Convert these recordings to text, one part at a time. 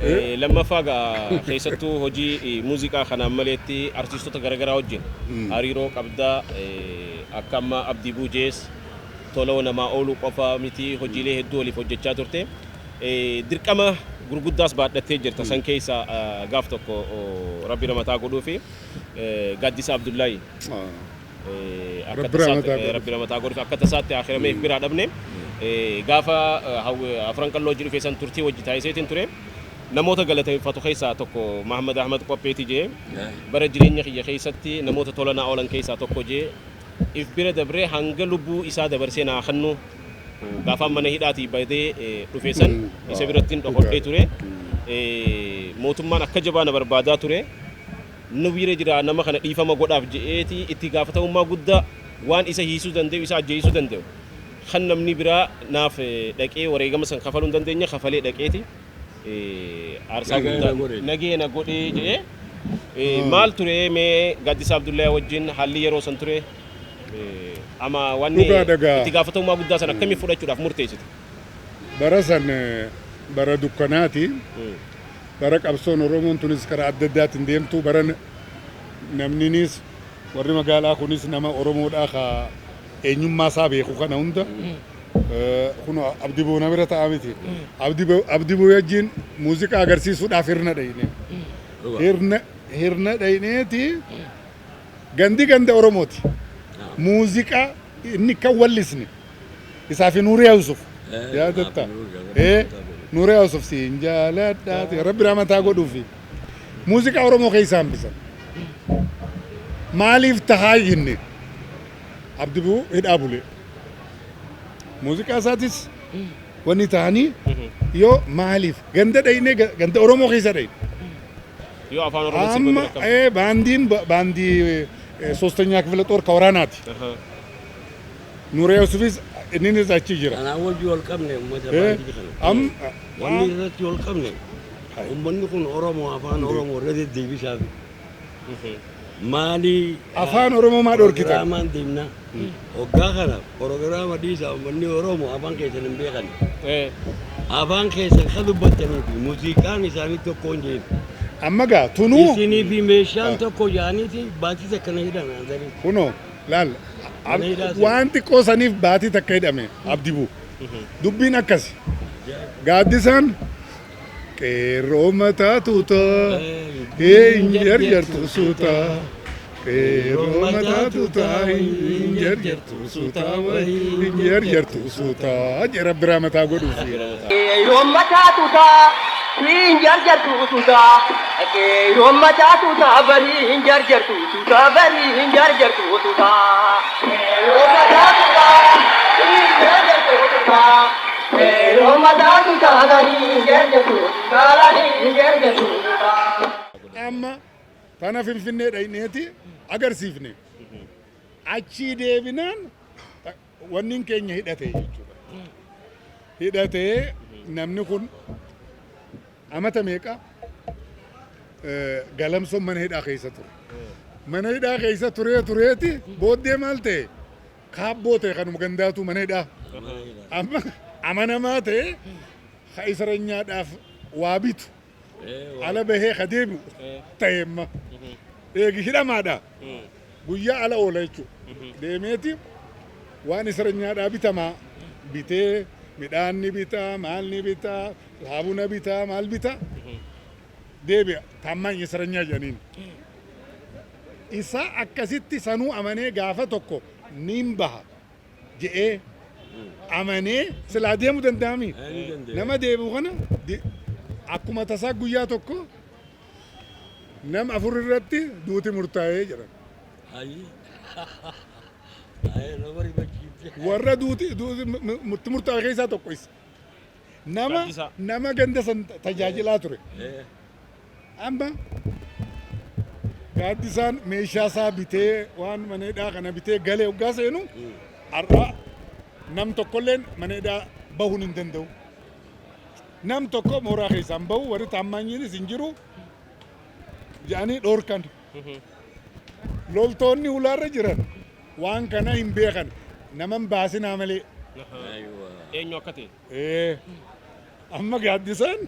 Lammaffaa gaa keessattuu hojii muuziqaa kanaan maleetti artiistota garaagaraa wajjin hariiroo qabdaa. Akka amma Abdii Buujees tola namaa ooluu qofa miti, hojiilee hedduu waliif hojjechaa turte. Dirqama gurguddaas baadhattee jirta. San keessa gaaf tokko Rabbi ramataa godhuu fi Gaaddisa Abdullaahi akka Rabbi ramataa godhuuf. Rabbi ramataa godhuuf, akka tasaatti akirameef biraa dhabne. Gaafa Afran Qalloo hojii dhufee san turtii wajji taasiseetiin ture. Namoota galateeffatu keessaa tokko Mahammad Ahmad Qopheeti jee, bara jireenya kiyya keessatti namoota tola naa oolan keessaa tokko jee, if bira dabree hanga lubbuu isaa dabarsee naa kennu gaafaan mana hidhaatii badee dhufe san isa birattiin dhokodhee ture. Mootummaan akka jabaa na barbaadaa ture. Nu bira jira, nama kana dhiifama godhaaf je'eeti itti gaafatamummaa guddaa waan isa hiisuu danda'u, isa ajjeesuu danda'u, kan namni biraa naaf dhaqee wareegama san kafaluu hin dandeenye kafalee dhaqeeti aarsaa Nagaya guddaa na godhe. Nagaya na godhee jedhee. Maal ture mee Gaaddisa Abdullahi wajjin haalli yeroo san ture, ama wanni Dhugaa dhagaa. itti gaafatamummaa guddaa san akkamii fudhachuudhaaf murteessite? Bara san bara dukkanaati. Bara qabsoon Oromoon tunis karaa adda addaatiin deemtu, bara namninis warri magaalaa kunis nama Oromoodhaa ka eenyummaa isaa beeku kana hunda kun Abdi Boona bira ta'a miti. Abdi Boo wajjin muuziqaa agarsiisuudhaaf hirna dhayne. Hirna dhayneeti gandi ganda Oromooti. Muuziqaa inni kan wallisne isaa fi Nuuriyaa Yusuf. Yaadatta? Nuuriyaa Yusuf siin jaaladhaati. Rabbi rahmataa godhuufi. Muuziqaa Oromoo keessaa hambisan. Maaliif tahaa jenne, Abdi Buu hidhaa bule. Muuziqaa isaatis wanni ta'anii yoo maaliif ganda dhaynee ganda Oromoo keessa dhayne. Yoo afaan Oromoo sirba Amma bira kam? Baandiin baandii ሶስተኛ ክፍለ ጦር ከወራናati. Nuuriyaa Yusufis inninis achi jira. Kanaan wajji wal qabne uummata baandii kana. Wanni irratti wal qabne uummanni kun Oromoo, afaan Oromoo irra deddeebisaaf. Maali? Afaan Oromoo maa dhorkitan? Proogiraamaan deemna. Waggaa kana proogiraama dhiisaa, uummanni Oromoo afaan keessan hin beekan. Afaan keessan kan dubbattanii fi muuziqaan isaanii tokko hin jeen. Amma gaa tunuu Isinii fi meeshaan tokko yaaniiti baatii takka na hidhan ansanii. Kunoo laal. Mana hidhaa sana. Waan xiqqoo saniif baatii takka hidhame Abdi Buu. Dubbiin akkasi. Gaaddisaan qeerroo mataa tuutaa hin jarjartu suutaa. Qeerroo mataa tuutaa hin jarjartu suutaa, hin jarjartu suutaa jedha biraa mataa godhuufi. Qeerroon mataa tuutaa hin jarjartu suutaa. Qeerroon mataa tuutaa barii hin jarjartu suutaa, barii hin jarjartu suutaa. Qeerroon mataa tuutaa hin jarjartu suutaa. Qeerroon mataa tuutaa barii hin jarjartu suutaa, barii hin jarjartu suutaa. Amma tana Finfinnee dhayneeti agarsiifne. Achii deebinaan wanni keenya hidhate jechuudha. Hidhatee namni kun amata meeqa Galamsoon mana hidhaa keessa ture. Mana hidhaa keessa turee tureeti booddee maal ta'e, kaabboo ta'e, kanuma gandaatu mana hidhaa. Amma amanamaa ta'e, ka isaranyaadhaaf waa bitu, ala bahee ka deebi'u ta'e amma. Eegi hidhamaadha. Guyyaa ala oola jechuudha. Deemeeti waan isaranyaadhaa bitamaa bitee, midhaan ni bitaa, maal ni bitaa, saabuna bitaa, maal bitaa deebi'a. Taammaany isaranyaa jedhaniin. Isa akkasitti sanuu amanee gaafa tokko niin baha je'ee amanee silaa deemuu danda'ami. Nama deebi'u kana akkuma tasaa guyyaa tokko nama afur irratti duuti murtaa'ee jedhan. Warra duuti murtaa'e keessaa tokko isa. Nama Gaaddisaa. Nama ganda san tajaajilaa ture. Amma gaaddisaan meeshaa isaa bitee, waan mana hidhaa kana bitee galee hoggaa seenu, har'a nam tokkolleen mana hidhaa bahuun hin danda'u. Nam tokko mooraa keessaa hin bahu, warri taammaanyiinis hin jiru jedhanii dhoorkan. Loltoonni ulaarra jiran waan kana hin beekan, nama hin baasinaa malee. Eenyu akka ta'e? Amma gaaddisaan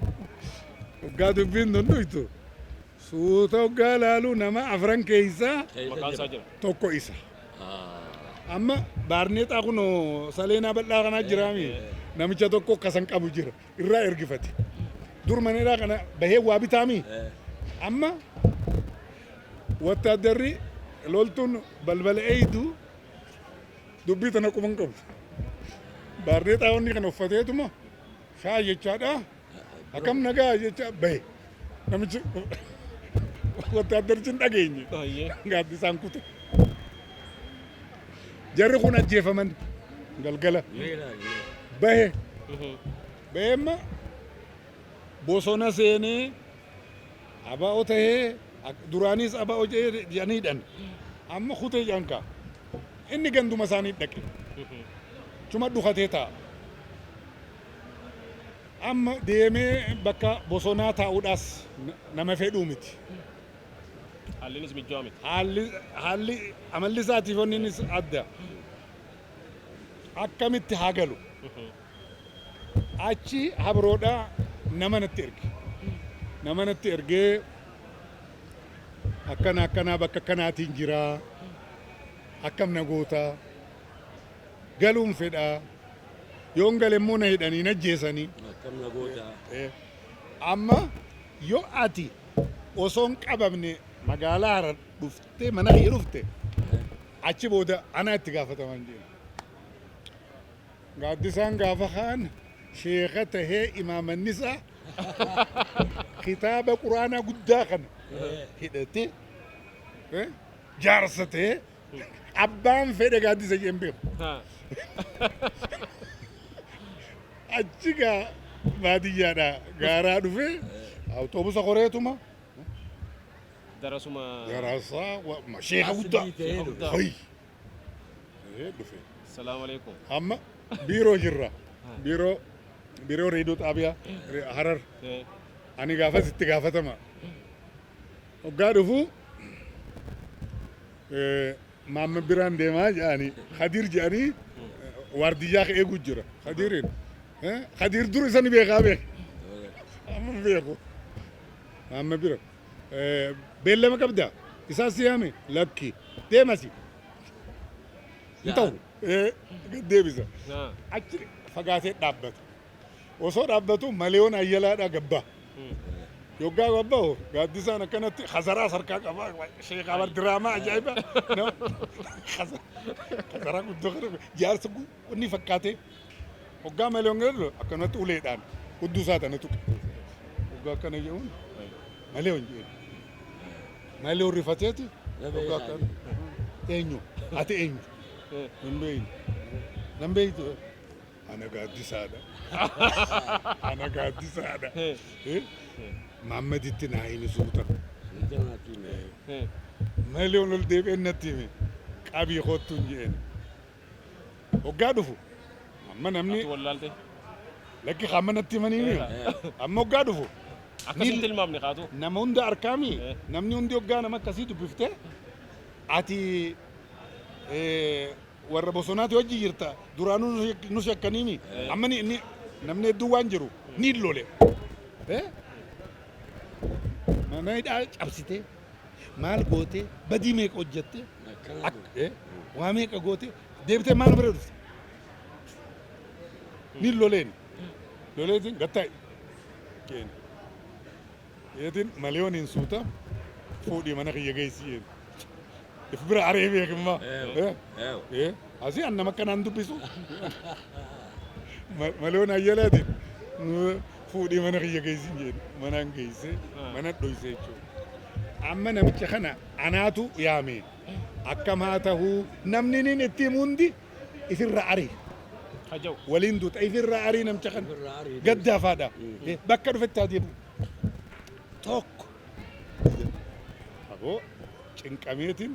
Hoggaa dubbiin tun dhuytu suuta hoggaa laalu nama afran keessaa Maqaan isaa jira. tokko isa. Amma baarneexaa kun saleenaa bal'aa kanaa jiraami. Namicha tokko akkasan qabu jira. Irraa ergifate. Dur maneedhaa kana bahee waa bitaami. Amma wattaaddarri loltuun balbala eeydu dubbii tana quban qabu. Baarneexaa wanni kana uffateetuma shaa jechaadha. Akkam nagaa jecha bahe. Namichi wattaaddarichi hin dhageenye. Gaaddisaan kute. Jarri kun ajjeefaman galgala. Bahe. Bahee amma bosona seenee ABO tahee duraanis ABO jedhaniidhan. Amma kutee jedhan. Inni ganduma isaanii dhaqe. Cuma dhukatee taa'a. Amma deemee bakka bosonaa taa'uudhaas nama fedhuu miti. Haallinis mijjaa miti. Haalli amalli isaatiif onniinis adda. Akkamitti haa galu? Achi habroodhaa nama natti erge. Nama natti ergee akkana akkanaa bakka akkanaatiin jiraa. Akkam na gootaa? Galuun fedhaa. Yoon gale immoo na hidhanii na ajjeesanii. Akkam na gootaa? Amma yoo ati osoo hin qabamne magaalaa Harar dhuftee mana kee dhufte, achi booda anaa itti gaafataman jedhe. Gaaddisaan gaafa kaan sheeka tahee imaamanni isaa kitaaba quraanaa guddaa kana hidhatee, jaarsa tahee abbaan fedhe gaaddisa jeen beeku. Achi gaa baadiyyaadha gaaraa dhufee awutoobusa koreetuma Darasuma. Darasaa sheeka guddaa. Asli ta'ee dhufe. Hoy. Dhufe. Salaamu alaikum. Amma biiroo jirra. Biiroo reediyoo xaabiyaa Harar. Ani gaafas itti gaafatama. Hoggaa dhufu maamma biraan deemaa jedhanii Khadiir jedhanii waardiyyaa eeguu jira. Khadiiriin. Khadiir dur isa ni beekaa beek. Amma hin beeku. Maamma bira. Beellama qabdaa? Isaa si yaame? Lakki. Deemasi. Hin ta'u. Gad deebisa. Achi fagaatee dhaabbata. Osoo dhaabbatu Maleeyoon Ayyalaadhaa gabbaa. Yoggaa gabba'u gaaddisaan akkanatti khazaraas harkaa qaba. Sheekaa bar diraamaa ajaa'iba. Khazaraa guddoo kana jaarsa inni fakkaatee. Hoggaa Maleeyoon galu akkanatti uleedhaan hudduu isaa tana tuqe. Hoggaa akkana jedhuun Maleeyoon jedheen. Maleeyoon rifateeti. Hoggaa akkana eenyu? Ati eenyu? Hin beeynu. Nan beeytu? Ana gaaddisaadha. Ana gaaddisaadha. Maammaditti naa himi suuta. Maleeyoon ol deebi'een natti hime. Qabii kottu hin jedheen. Hoggaa dhufu. Amma namni Ati wallaalte. Lakki hamma natti himanii amma hoggaa dhufu. Akkasitti tilmaamne kaatu. Nama hunda harkaami. Namni hundi hoggaa nama akkasii dubbiftee ati warra bosonaati hojii jirta duraanuu nu shakkaniimi amma ni namni hedduu waan jiru ni lole. Mana hidhaa cabsitee maal gootee badii meeqa hojjettee waa meeqa gootee deebitee maal bira dhufte ni loleen loleetiin gattaa'e jeen yeetiin maliyooniin suuta fuudhii mana kiyya geessi jeen if bira aree beekimma asii an nama akkanaan dubbisu maliyoon ayyalaatiin fuudhii mana kiyya geessi jeen manaan geesse mana dhoyse jechuudha. Amma namicha kana anaatu yaame akkam haa tahuu namni nin itti himu hundi ifirra ari Haja'u. Waliin duuta ifirra arii namicha kana gaddaafaadha bakka dhufetti haa deebi'u tokko aboo cinqameetiin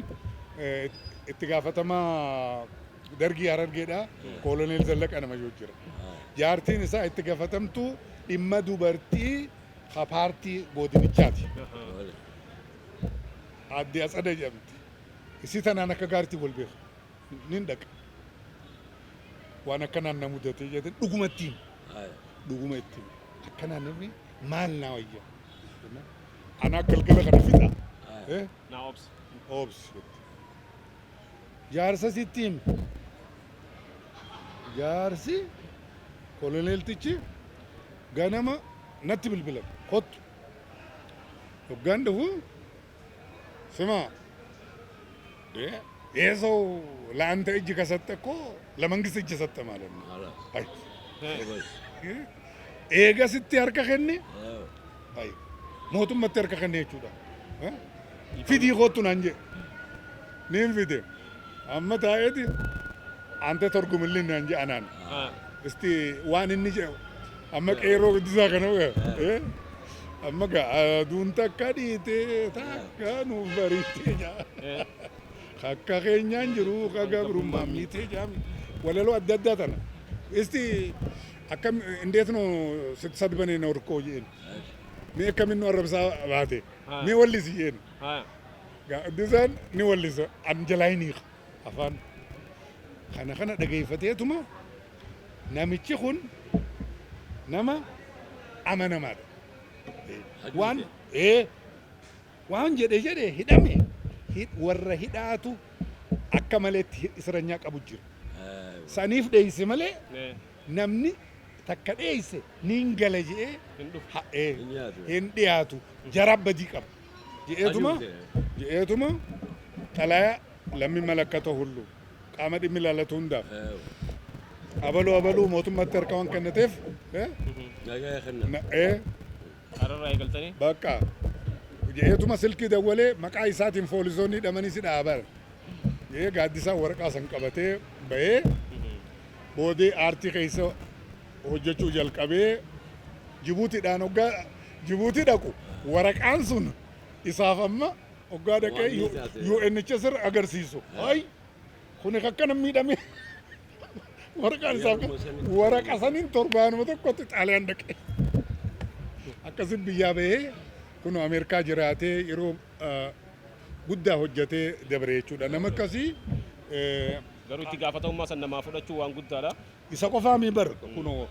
itti gaafatamaa dargii Harargeedha Kooloneel Zallaqa nama yoo jira jaartiin isaa itti gaafatamtuu dhimma dubartii ka paartii godinichaati. Aadde Atsada jedhamti. Isii tanaan akka gaariitti wal beeku. Nin dhaqa. Waan akkanaan na mudate jedhe dhuguma ittiin. Dhuguma ittiin. Akkanaan namni maal naa wayya. Anaa galgala kana fixa. Naa obsi. Obsi jette. Jaarsa sitti himi. Jaarsi koloneeltichi ganama natti bilbilan kottu. Hoggaan dhufu ስማ ይሄ ሰው ለአንተ እጅ ከሰጠ እኮ ለመንግስት እጅ ሰጠ ማለት ነው። አይ eega sitti harka kenne ay mootummatti harka kenne jechuudha. Fidii kottu naan jedhe. Niin fide. Amma taa'eeti አንተ ተርጉምልኝ naan jedhe anaan. Isti waan inni jedhu amma qeerroo guddisaa kana amma gaa aduun takka dhiitee takka nuuf bariitee jaa. Akka keenyaan jiru ka gabrummaa miitee jaami. Walaloo adda addaa tana. Isti akkam እንዴት ነው ስትሰድበን የኖርከው jedheen. Mee akkamiin nu arrabsaa baate. Mee wallisi jedheen. Guddisaan ni wallisa. An jalaa hin hiika afaan. Kana kana dhageeffateetuma namichi kun nama amanamaadha. Waan jedhe jedhe hidhame warra hidhaatu akka maleetti isranyaa qabu jira. Saniif dheeyse malee namni takka dheeyse niin gala jedhee hin dhiyaatu jara badii qaba. Jedheetuma jedheetuma xalayaa lammi malakkata hullu qaama dhimmi ilaallatu hundaaf abaluu abaluu mootummatti harka waan kennateef Hararraa eegaltanii? Bakka jedheetuma silkii dawwalee maqaa isaatiin foolisoonni hidhamanii si dhaaban. Jedhee gaaddisaan waraqaa san qabatee bahee boodee aartii keessa hojjechuu jalqabee Jibuutiidhaan hoggaa Jibuutii dhaqu waraqaan sun isaaf amma hoggaa dhaqee UNHCR agarsiisu. Ay kuni akkana miidhame waraqaan isaaf waraqa saniin torbaanuma tokkotti Xaaliyaan dhaqe. Akkasin biyyaa bahee kun Ameerikaa jiraatee yeroo guddaa hojjetee dabre jechuudha. Nama akkasii Garuu itti gaafatamummaa san namaa fudhachuu waan guddaadha. Isa qofaa mi bar kunoo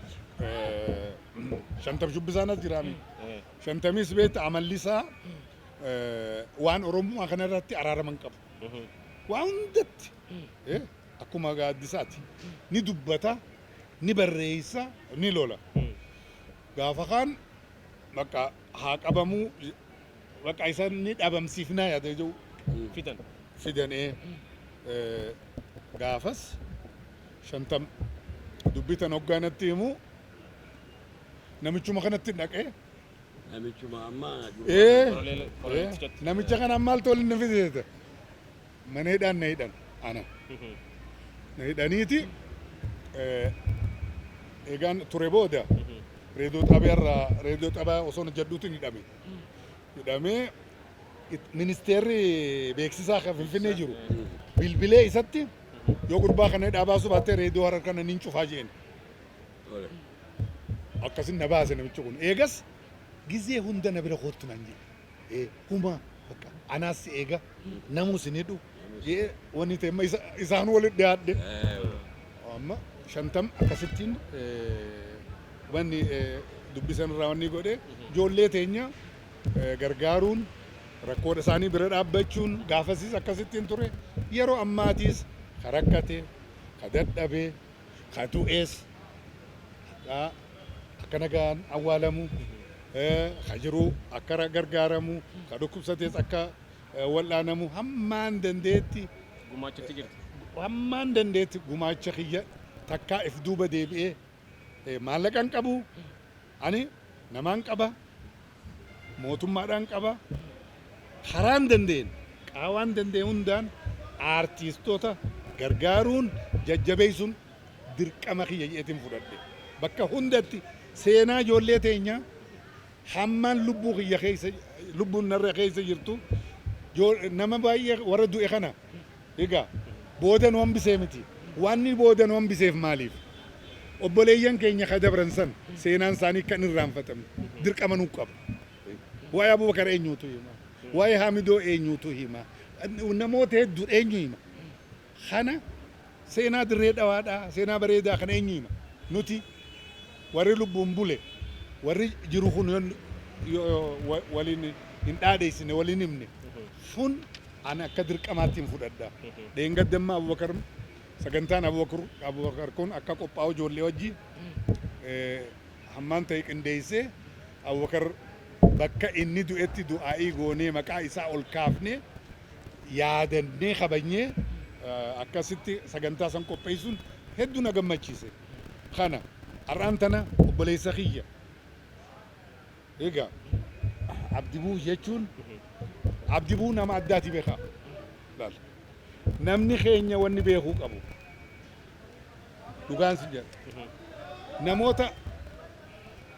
Shantam Shubbisaan as jiraami. Shantamis beekta amalli isaa waan Oromummaa kana irratti araarama hin qabu. Waa hundatti akkuma gaaddisaati. Ni dubbata, ni barreessa, ni lola. Gaafa kaan bakka haa qabamuu bakka isa ni dhabamsiifnaa yaada jiru Fidan. Fidanee gaafas Shantam dubbitan hoggaanatti himu namichuma kanatti dhaqee Namichuma ammaa namicha kana maaltu waliin na fide mana hidhaan na hidhan ana na hidhaniiti eegaan ture booda reediyoo xaabiyaa reediyoo xaabiyaa osoo hojjedhuutiin hidhame hidhamee ministeerri beeksisaa kan Finfinnee jiru bilbilee isatti yoo gurbaa kana hidhaa baasuu baattee reediyoo Harar kana nin cufaa jeen. Akkasin na baase namichi kun. Eegas gizee hunda na bira kootu naan jedhe. Kuma bakka anaas si eega namus hin hidhu jee wanni ta'e amma isaan walitti dhiyaadhe. Amma Shantam akkasittiin wanni dubbisan irraa wanni godhe ijoollee teenya gargaaruun rakkoodha isaanii bira dhaabbachuun gaafasis akkasittiin ture yeroo ammaatiis ka rakkate ka dadhabe ka du'ees akka nagaan awwaalamu ka jiru akka gargaaramu ka dhukkubsatees akka wal'aanamu hammaan dandeetti Gumaachitti jirti. Hammaan dandeetti gumaacha kiyya takkaa if duuba deebi'ee maallaqan qabu ani namaan qaba mootummaadhaan qaba karaan dandeen qaawaan dandeen hundaan aartistoota gargaaruun jajjabeessuun dirqama kiyya jedheetiin fudhadhe bakka hundatti seenaa ijoollee teenya hammaan lubbuu kiyya keessa lubbuun narra keessa jirtu nama baay'ee warra du'e kana egaa booda nu hambisee miti wanni booda nu hambiseef maaliif obboleeyyan keenya ka dabran san seenaan isaanii kan irraanfatamne dirqama nuu qaba. Waa'ee Abubakar eenyuutu hima? Waa'ee Hamidoo eenyuutu hima? Namoota hedduu eenyu hima? Kana seenaa Dirree Dhawaadhaa seenaa bareedaa kana eenyu hima? Nuti warri lubbuun bule warri jiru kun Waliin hin dhaadheessine, waliin himne. Sun ani akka dirqamaatti hin fudhadha. Dheengaddamma Abubakar sagantaan Abubakar kun akka qophaa'u ijoollee wajji hammaan ta'e qindeessee, Abubakar bakka inni du'etti du'aa'ii goonee, maqaa isaa ol kaafnee, yaadannee, kabajnee akkasitti sagantaa san qopheessuun hedduu na gammachiise. Kana har'aan tana obboleessa kiyya. Egaa Abdibuu jechuun, Abdibuu nama addaati beekaa. Laal. Namni keenya wanni beekuu qabu. Dhugaan si jedha. Namoota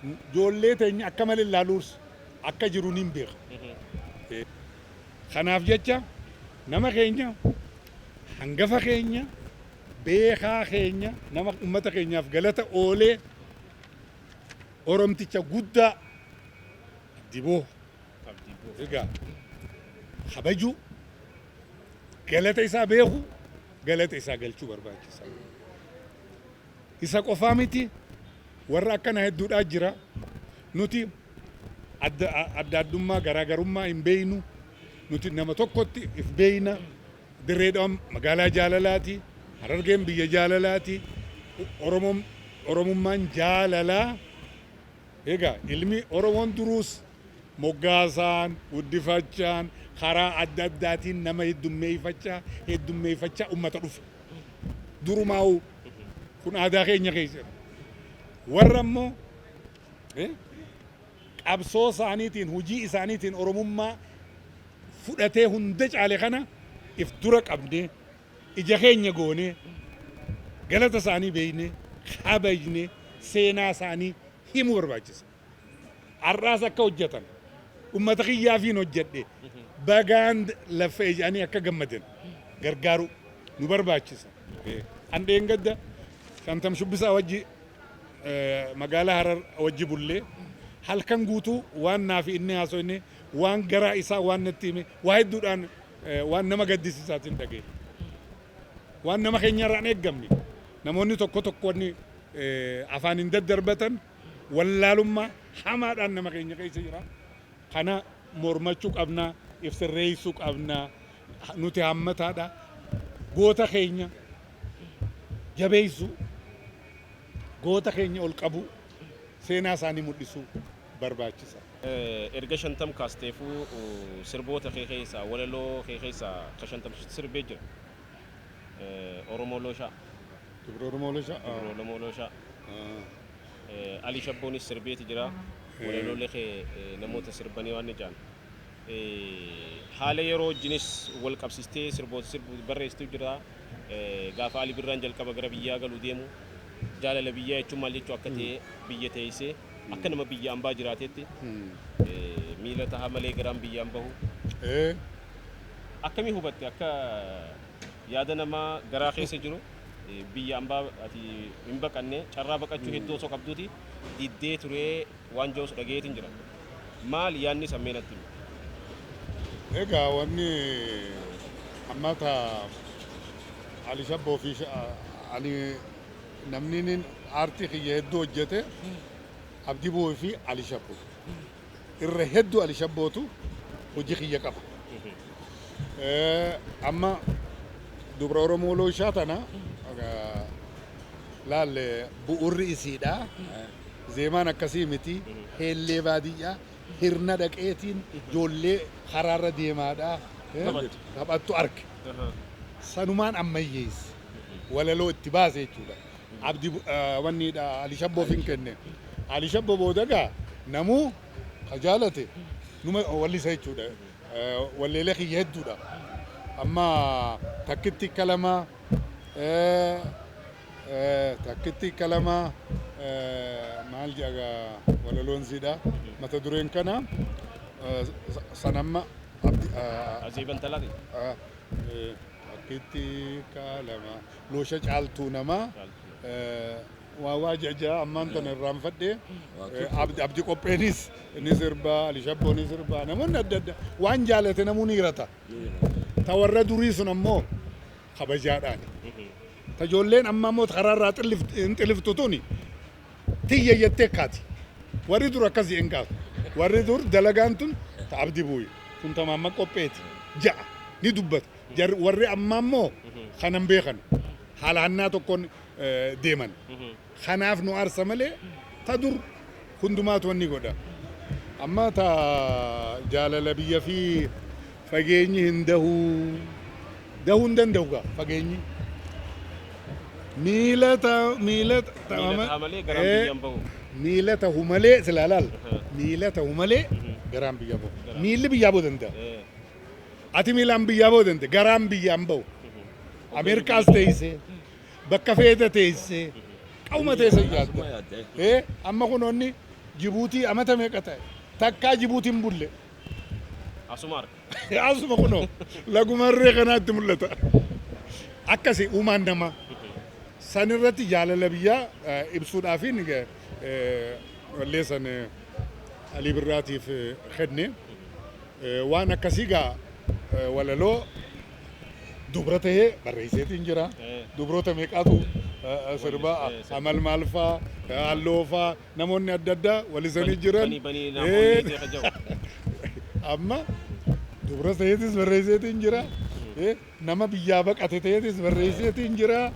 ijoollee teenya akka malee ilaaluus akka jiru ni beeka. Kanaaf jecha nama keenya, hangafa keenya, beekaa keenya, nama ummata keenyaaf galata oolee, Oromticha guddaa Abdiboo egaa kabajuu, galata isaa beeku, galata isaa galchuu barbaachisa. Isa qofaa miti, warra akkana hedduudhaa jira. Nuti adda adda addummaa, garaagarummaa hin beeynu. Nuti nama tokkotti if beeyna. Dirree Dhawaan magaalaa jaalalaati. Harargeen biyya jaalalaati. Oromoon, Oromummaan jaalalaa. Egaa ilmi Oromoon duruus moggaasaan, guddifachaan, karaa adda addaatiin nama heddummeeffachaa heddummeeffachaa ummata dhufe. Durumaa'uu kun aadaa keenya keessa jira. Warra immoo qabsoo isaaniitiin, hojii isaaniitiin Oromummaa fudhatee hunda caale kana if dura qabnee, ija keenya goonee, galata isaanii beeknee, kabajnee, seenaa isaanii himuu barbaachisa. Har'aas akka hojjetan ummata kiyyaafiin hojjedhe, bagaan lafa jedhanii akka gammadan gargaaru nu barbaachisa. An dheengadda Shantam Shubbisaa wajji magaalaa Harar wajji bullee, halkan guutuu waan naa fi inni haasofne, waan garaa isaa waan natti hime, waa hedduudhaan waan nama gaddisiisaatiin dhagaye. Waan nama keenyarraa hin eeggamne, namoonni tokko tokko wanni afaan hin daddarbatan wallaalummaa hamaadhaan nama keenya keessa jira. Kana mormachuu qabna, if sirreessuu qabna. Nuti hammataadha. Goota keenya jabeessuu, goota keenya ol qabu, seenaa isaanii mul'isuu barbaachisa. Erga Shantam kaasteefuu sirboota kee keessaa, walaloo kee keessaa ka Shantam sirbee jira. Oromoo Looshaa. Dubra Oromoo Looshaa. Dubra Oromoo Looshaa. Ali Shabboonis sirbeeti jira. Walaloolee kee namoota sirbanii waan ni jaan. Haala yeroo wajjinis wal qabsistee sirboota sirbu barreessitu jira. Gaafa Ali Birraan jalqaba gara biyyaa galuu deemu, jaalala biyyaa jechuun maal jechuu akka ta'e, biyya teessee akka nama biyya ambaa jiraatetti miila taha malee garaan biyyaan bahu. Akkamii hubatte akka yaada namaa garaa keessa jiru, biyya ambaa ati hin baqanne, carraa baqachuu hedduu osoo qabduuti diddee turee waan jedhus dhageetiin jira. Maal yaadni sammee natti himi? Egaa wanni amma ta Ali Shabboo fi ani namni inni aartii kiyya hedduu hojjete Abdii Bu'uu fi Ali Shabboo. Irra hedduu Ali Shabbootu hojii kiyya qaba. Amma Dubra Oromoo Looshaa tana laalle, bu'urri isiidha. Zeemaan akkasii miti. Heellee baadiyyaa hirna dhaqeetiin ijoollee karaarra deemaadha. Taphattu arge. Sanumaan ammayyeesse. Walaloo itti baase jechuudha. Abdi wanniidha, Ali Shabboof hin kenne. Ali Shabboo booda gaa namuu ka jaalate numa wallisa jechuudha. Walleelee kiyya hedduudha. Amma takkitti kalama, takkitti kalama, maal jedha walaloon siidha. Mata dureen kana sanamma abdi Azeeban talaati. Takkitti kalama loosha caaltuu namaa waa waa jaja ammaan tana irraanfadhe. Abdi Qopheenis ni sirbaa, Ali Shabboo ni sirbaa, namoonni adda addaa waan jaalate namuu ni hirata. Ta warra durii sun ammoo kabajaadhaan. Ta ijoolleen amma ammoo karaarraa hin xiliftu tuni tiyya jettee kaati. Warri dur akkas hin kaatu. Warri dur dalagaan tun ta Abdi Buuyi tun ta Maamma Qopheeti ja'a ni dubbata. Warri ammaa immoo kanan beekan haala hannaa tokkoon deeman. Kanaaf nu aarsa malee ta dur hundumaatu wanni godha. Amma ta jaalala biyya fi fageenyi hin dahuu dahuu hin danda'u gaa fageenyi. Miila ta miila ta Miila ta'a malee garaan biyyaan bahu. Miila tahu malee silaa laal miila tahu malee garaan biyya bahu. Miilli biyyaa bahuu danda'a. Ati miilaan biyyaa bahuu danda'a garaan biyyaan bahu. Ameerikaas teessee bakka feete teessee qawma teesse yaadda. Amma kunoonni Jibuutii amata meeqa ta'e takkaa Jibuutiin bulle. Asuma arga. Asuma kunoo lagumarree kanaatti mul'ata. Akkasi uumaan namaa. San irratti jaalala biyyaa ibsuudhaafiin wallee san Alii Birraatiif kenne. Waan akkasii gaa walaloo dubra tahee barreesseetiin jira. Dubroota meeqaatu sirba Amal Maalfaa, Halloofaa namoonni adda addaa walisanii jiran. Amma dubra taheetis barreesseetiin jira. Nama biyyaa baqate taheetis barreesseetiin jira.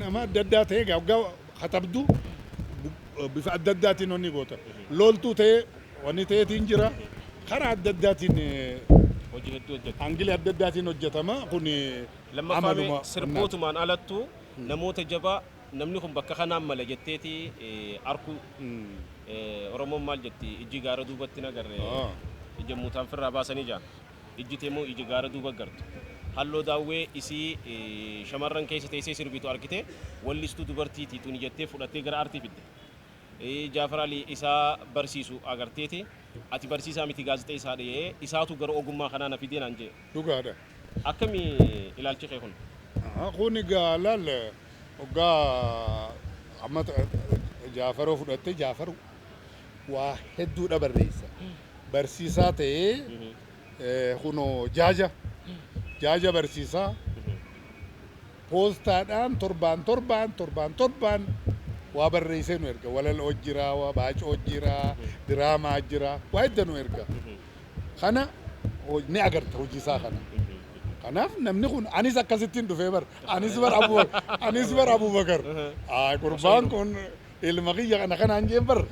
Nama adda addaa ta'ee waggaa katabdu bifa adda addaatiin wanni goota. Loltuu ta'ee wanni ta'eetiin jira. Karaa adda addaatiin hojii hedduu hojjeta. Angilii adda addaatiin hojjetama. Kun Lammaffaa sirbootumaan alattu namoota jabaa namni kun bakka kanaan mala jetteeti arkuu. Oromoon maal jetti ijji gaara duubatti nagarre ija muutaan firraa baasanii jaan. Ijji teemmoo ija gaara duuba gartu. Halloo daawwee isii shamarran keessa teessee sirbitu argite wallistuu dubartiiti tuni jettee fudhattee gara aartii fidde. Jaafar Alii isaa barsiisu agarteeti ati barsiisaa miti gaazexeessaa dhiyee isaatu gara ogummaa kanaa na fidee naan jee. Dhugaadha. Akkami ilaalchi kee kun? Kun egaa laal hoggaa amma Jaafaroo fudhattee Jaafar waa hedduudha barreessa. Barsiisaa ta'ee kunoo jaaja jaaja barsiisaa poostaadhaan torbaan torbaan torbaan torbaan waa barreessee nu erga. Walaloo jira, waa baacoo jira, diraamaa jira, waa hedduu nu erga. Kana ni agarta hojii isaa kana. Kanaaf namni kun anis akkasittiin dhufee bar anis bar Abu anis bar Abubakar. Gurbaan kun ilma kiyya kana kanaan jeen bar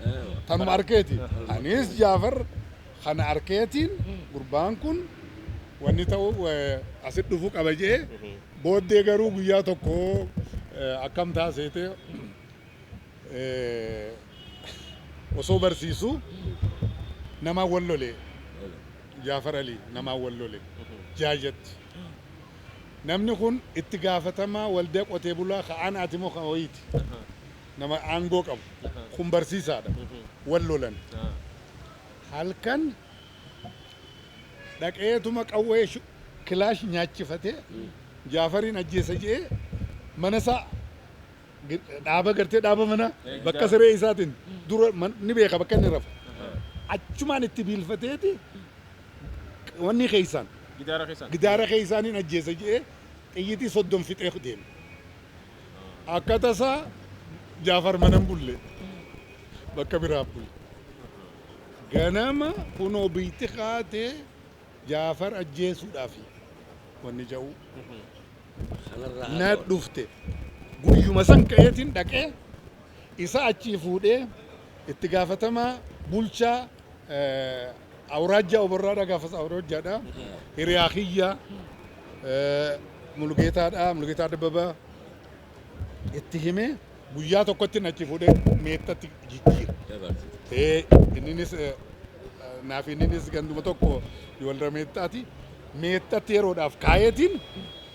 tanuma arkeeti. Anis Jaafar kana arkeetiin gurbaan kun wanni ta'u asit dhufuu qaba jee booddee garuu guyyaa tokko akkam taaseete osoo barsiisu nama wal lole Jaafar Alii namaa wal lole jaajatti. Namni kun itti gaafatamaa waldaa qotee bulaa ka'aan ati moo kan wayiiti. Nama aangoo qabu. Kun barsiisaadha. Wal lolan. Halkan dhaqeetuma qawwee kilaash nyaachifatee Jaafariin ajjeesa jedhee mana isaa dhaaba gartee dhaaba mana bakka siree isaatiin dura ni beeka bakka inni rafu. Achumaan itti biilfateeti wanni keessaan gidaara keessaaniin ajjeesa jedhee xiyyitii 30 fixee deeme. Akka tasaa Jaafar mana hin bulle bakka biraa bulle. Ganama kunoo biitti kaatee Jaafar ajjeesuudhaaf wanni ja'u na dhufte. Guyyuma san ka'eetiin dhaqee isa achii fuudhee itti gaafatamaa bulchaa awraajjaa oborraadha gaafas awraajjaadha. Hiriyaa kiyya Mulugeetaadha Mulugeetaa Dabbabaa itti himee guyyaa tokkotti achi fuudhee meettatti jijjiira. Inninis naaf inninis ganduma tokko walra meettaati. Meettatti yeroodhaaf kaayetiin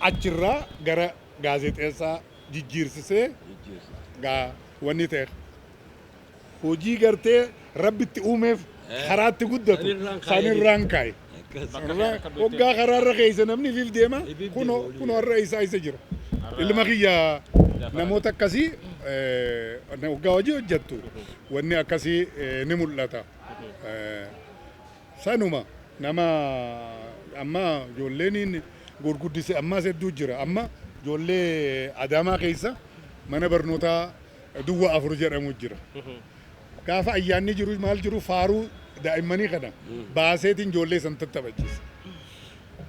achirraa gara gaazexeessaa jijjiirsisee gaa wanni ta'e. Hojii gartee rabbitti uumeef karaatti guddatu sanirraan kaa'e. Waggaa karaarra keessa namni ifiif deema kunoo har'a isaa isa jira. Ilma kiyya namoota akkasii waggaa hojii hojjettu wanni akkasii ni mul'ata. Sanuma nama amma ijoolleen gurguddise ammas hedduu jira. Amma ijoollee Adaamaa keessa mana barnootaa duwwaa 4 jedhamu jira. Gaafa ayyaanni jiru maal jiru faaruu daa'immanii kana baaseetiin ijoollee san tattaphachiise.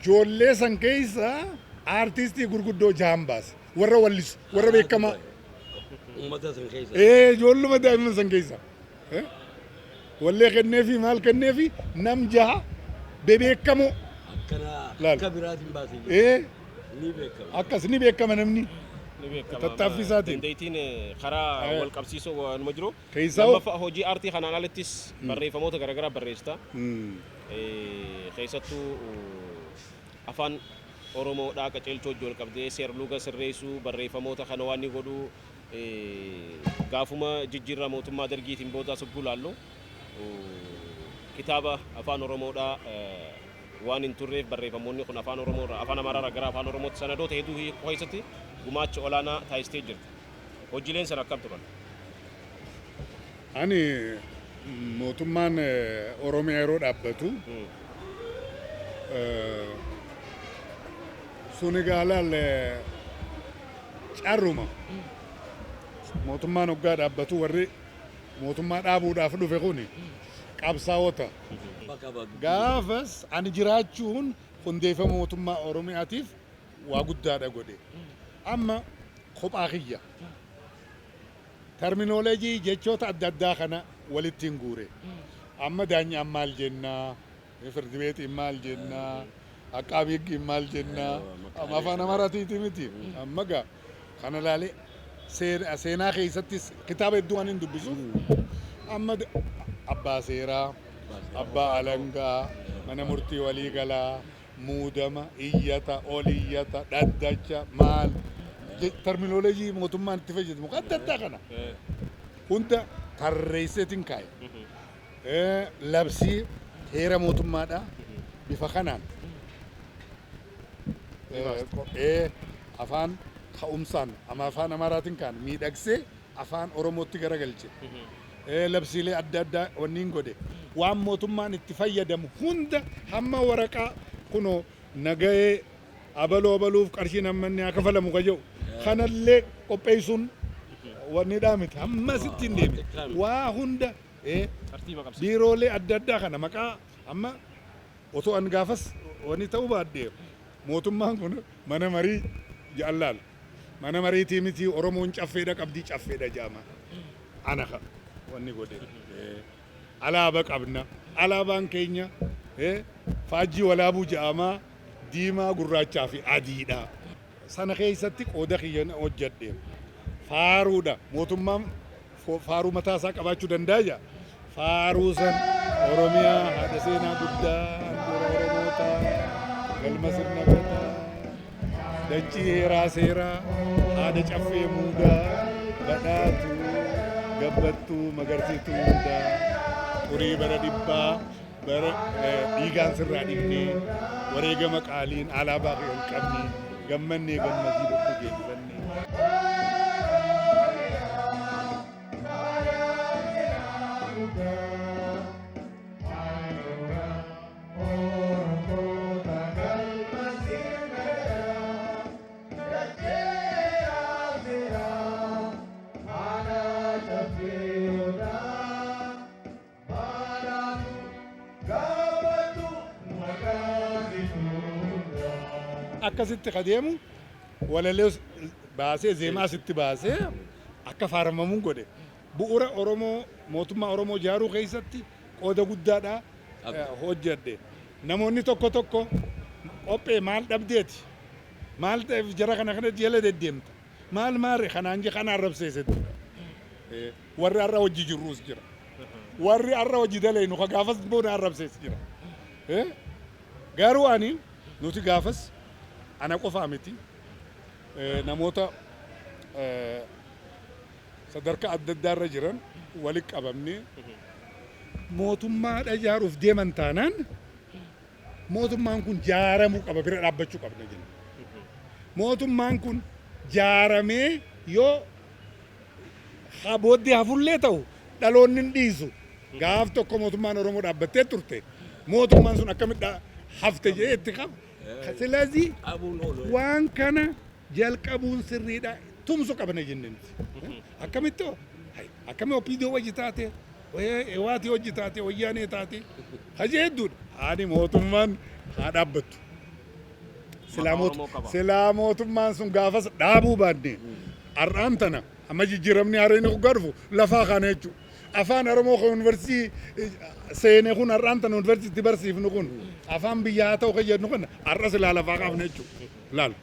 Ijoollee san keessa aartistii gurguddoo jahan baase. Warra wallisu, warra beekamaa. Uummata san keessa. Ee, ijoolluma daa'imman san keessa. Wallee kenneefi maal kenneefi nam jaha bebeekamoo. Akkana Laal. akka biraatiin baasee jira. Ee, Ni beekama. akkas ni beekama namni. Ni beekama. Tattaaffii isaatiin. Dandeettiin karaa wal qabsiisuu waanuma jiru. Keessaa Lammaffaa, hojii aartii kanaan alattis barreeffamoota garaagaraa barreessita. Keessattuu afaan Oromoodhaa qaceelchoo wajjin wal qabdee seerluga sirreessuu, barreeffamoota kana waan ni godhu, gaafuma jijjiirraa mootummaa dargiitiin booda sugguu laallu kitaaba afaan Oromoodhaa waan hin turreef barreeffamoonni kun afaan Oromoo irraa afaan Amaaraa irraa gara afaan Oromootti sanadoota hedduu hiikuu keessatti gumaacha olaanaa taasistee jirti. Hojiileen sana akkam turan? Ani mootummaan Oromiyaa yeroo dhaabbatu sun egaa laal carruma mootummaan hoggaa dhaabbatu warri mootummaa dhaabuudhaaf dhufe kuni qabsaa'ota. Bakka bakka. Gaafas ani jiraachuun hundeeffama mootummaa Oromiyaatiif waa guddaadha godhe. Amma kophaa kiyya. Terminology jechoota adda addaa kana walitti hin guure. Amma daanyaan maal jennaa, firdi beetiin maal jennaa, aqaabii higgiin maal jennaa, amma afaan Amaaraatiiti miti. Amma gaa kana laalee seenaa keessattis kitaaba hedduu waan hin dubbisuuf amma abbaa seeraa, abbaa alangaa, mana murtii waliigalaa, muudama, iyyata, ol iyyata, dhaddacha, maal terminology mootummaan itti fayyadamu adda addaa kana hunda tarreesseetiin kaa'e. Labsii heera mootummaadha bifa kanaan qophee afaan ka'umsaan ama afaan Amaaraatiin kaan miidhagsee afaan Oromootti garagalche. Labsiilee adda addaa wanniin godhe waan mootummaan itti fayyadamu hunda hamma waraqaa kunoo nagahee abaluu abaluuf qarshiin hammanni haa kafalamu ka jedhu kanallee qopheessuun wanni miti hamma sitti hin deemne waa hunda Tartiiba qabsiisa. Biiroolee adda addaa kana maqaa amma otoo an gaafas wanni ta'uu baadhee mootummaan kun mana marii ja'allaal mana mariitii miti, Oromoon caffeedha qabdii, caffeedha jedhama. Ana ka wanni godhe alaaba qabna, alaabaan keenya faajjii walaabuu jedhama, diimaa, gurraachaa fi adiidha. Sana keessatti qooda kiyyan hojjedhe. Faaruudha, mootummaan faaruu mataa isaa qabaachuu danda'a jedha. Faaruu san Oromiyaa haadha seenaa guddaa, handhuura Oromootaa, galma sirna gadaa, dachii heeraa seeraa, haadha caffee muudaa, badhaatuu, gabbattuu, magarsiituu hundaa, xurii bara dhibbaa bara dhiigaan sirraa dhiqnee wareegama qaaliin alaabaa kee ol qabnee gammannee gammadii tokko geeffannee. Akkasitti kadeemu walalee baasee zeemaa sitti baasee akka faaramamuun godhe. Bu'uura Oromoo mootummaa Oromoo ijaaruu keessatti qooda guddaadha hojjedhe. Namoonni tokko tokko qophee maal dhabdeeti? Maal ta'eef jara kana kana jala deddeemta? Maal maarre kanaan je kana arrabseese ture. Warri har'a hojii jirruus jira. Warri har'a hojii dalaynu ka gaafas booda arrabsees jira. Garuu ani nuti gaafas ana qofaa miti, namoota sadarkaa adda addaa irra jiran walitti qabamnee mootummaadha ijaaruuf deeman taanaan mootummaan kun jaaramuu qaba, bira dhaabbachuu qabna jenna. Mootummaan kun jaaramee yoo booddee hafullee ta'u dhaloonni hin dhiisu. Gaaf tokko mootummaan Oromoo dhaabbattee turte. Mootummaan sun akkamitti hafte jedhee itti qaba. Silazii Qabuun oolu. waan kana jalqabuun sirriidha. Tumsu qabna jenne nuti. Akkamitti hoo? Akkami OPDO wajji taate? Hewaatii hojii taate, wayyaanee taate, hajee hedduudha. Ani mootummaan haa dhaabbattu. Silaa Maqaa Oromoo qaba. Silaa mootummaan sun gaafas dhaabuu baanne har'aan tana amma jijjiiramni haaraan hoggaa dhufu lafaa kaana jechuudha. Afaan Oromoo kan yuunivarsiitii seene kun har'aan tana yuunivarsiitii barsiifnu kun afaan biyyaa haa ta'u kan jennu kun har'a silaa lafaa kaafne jechuudha. Laal.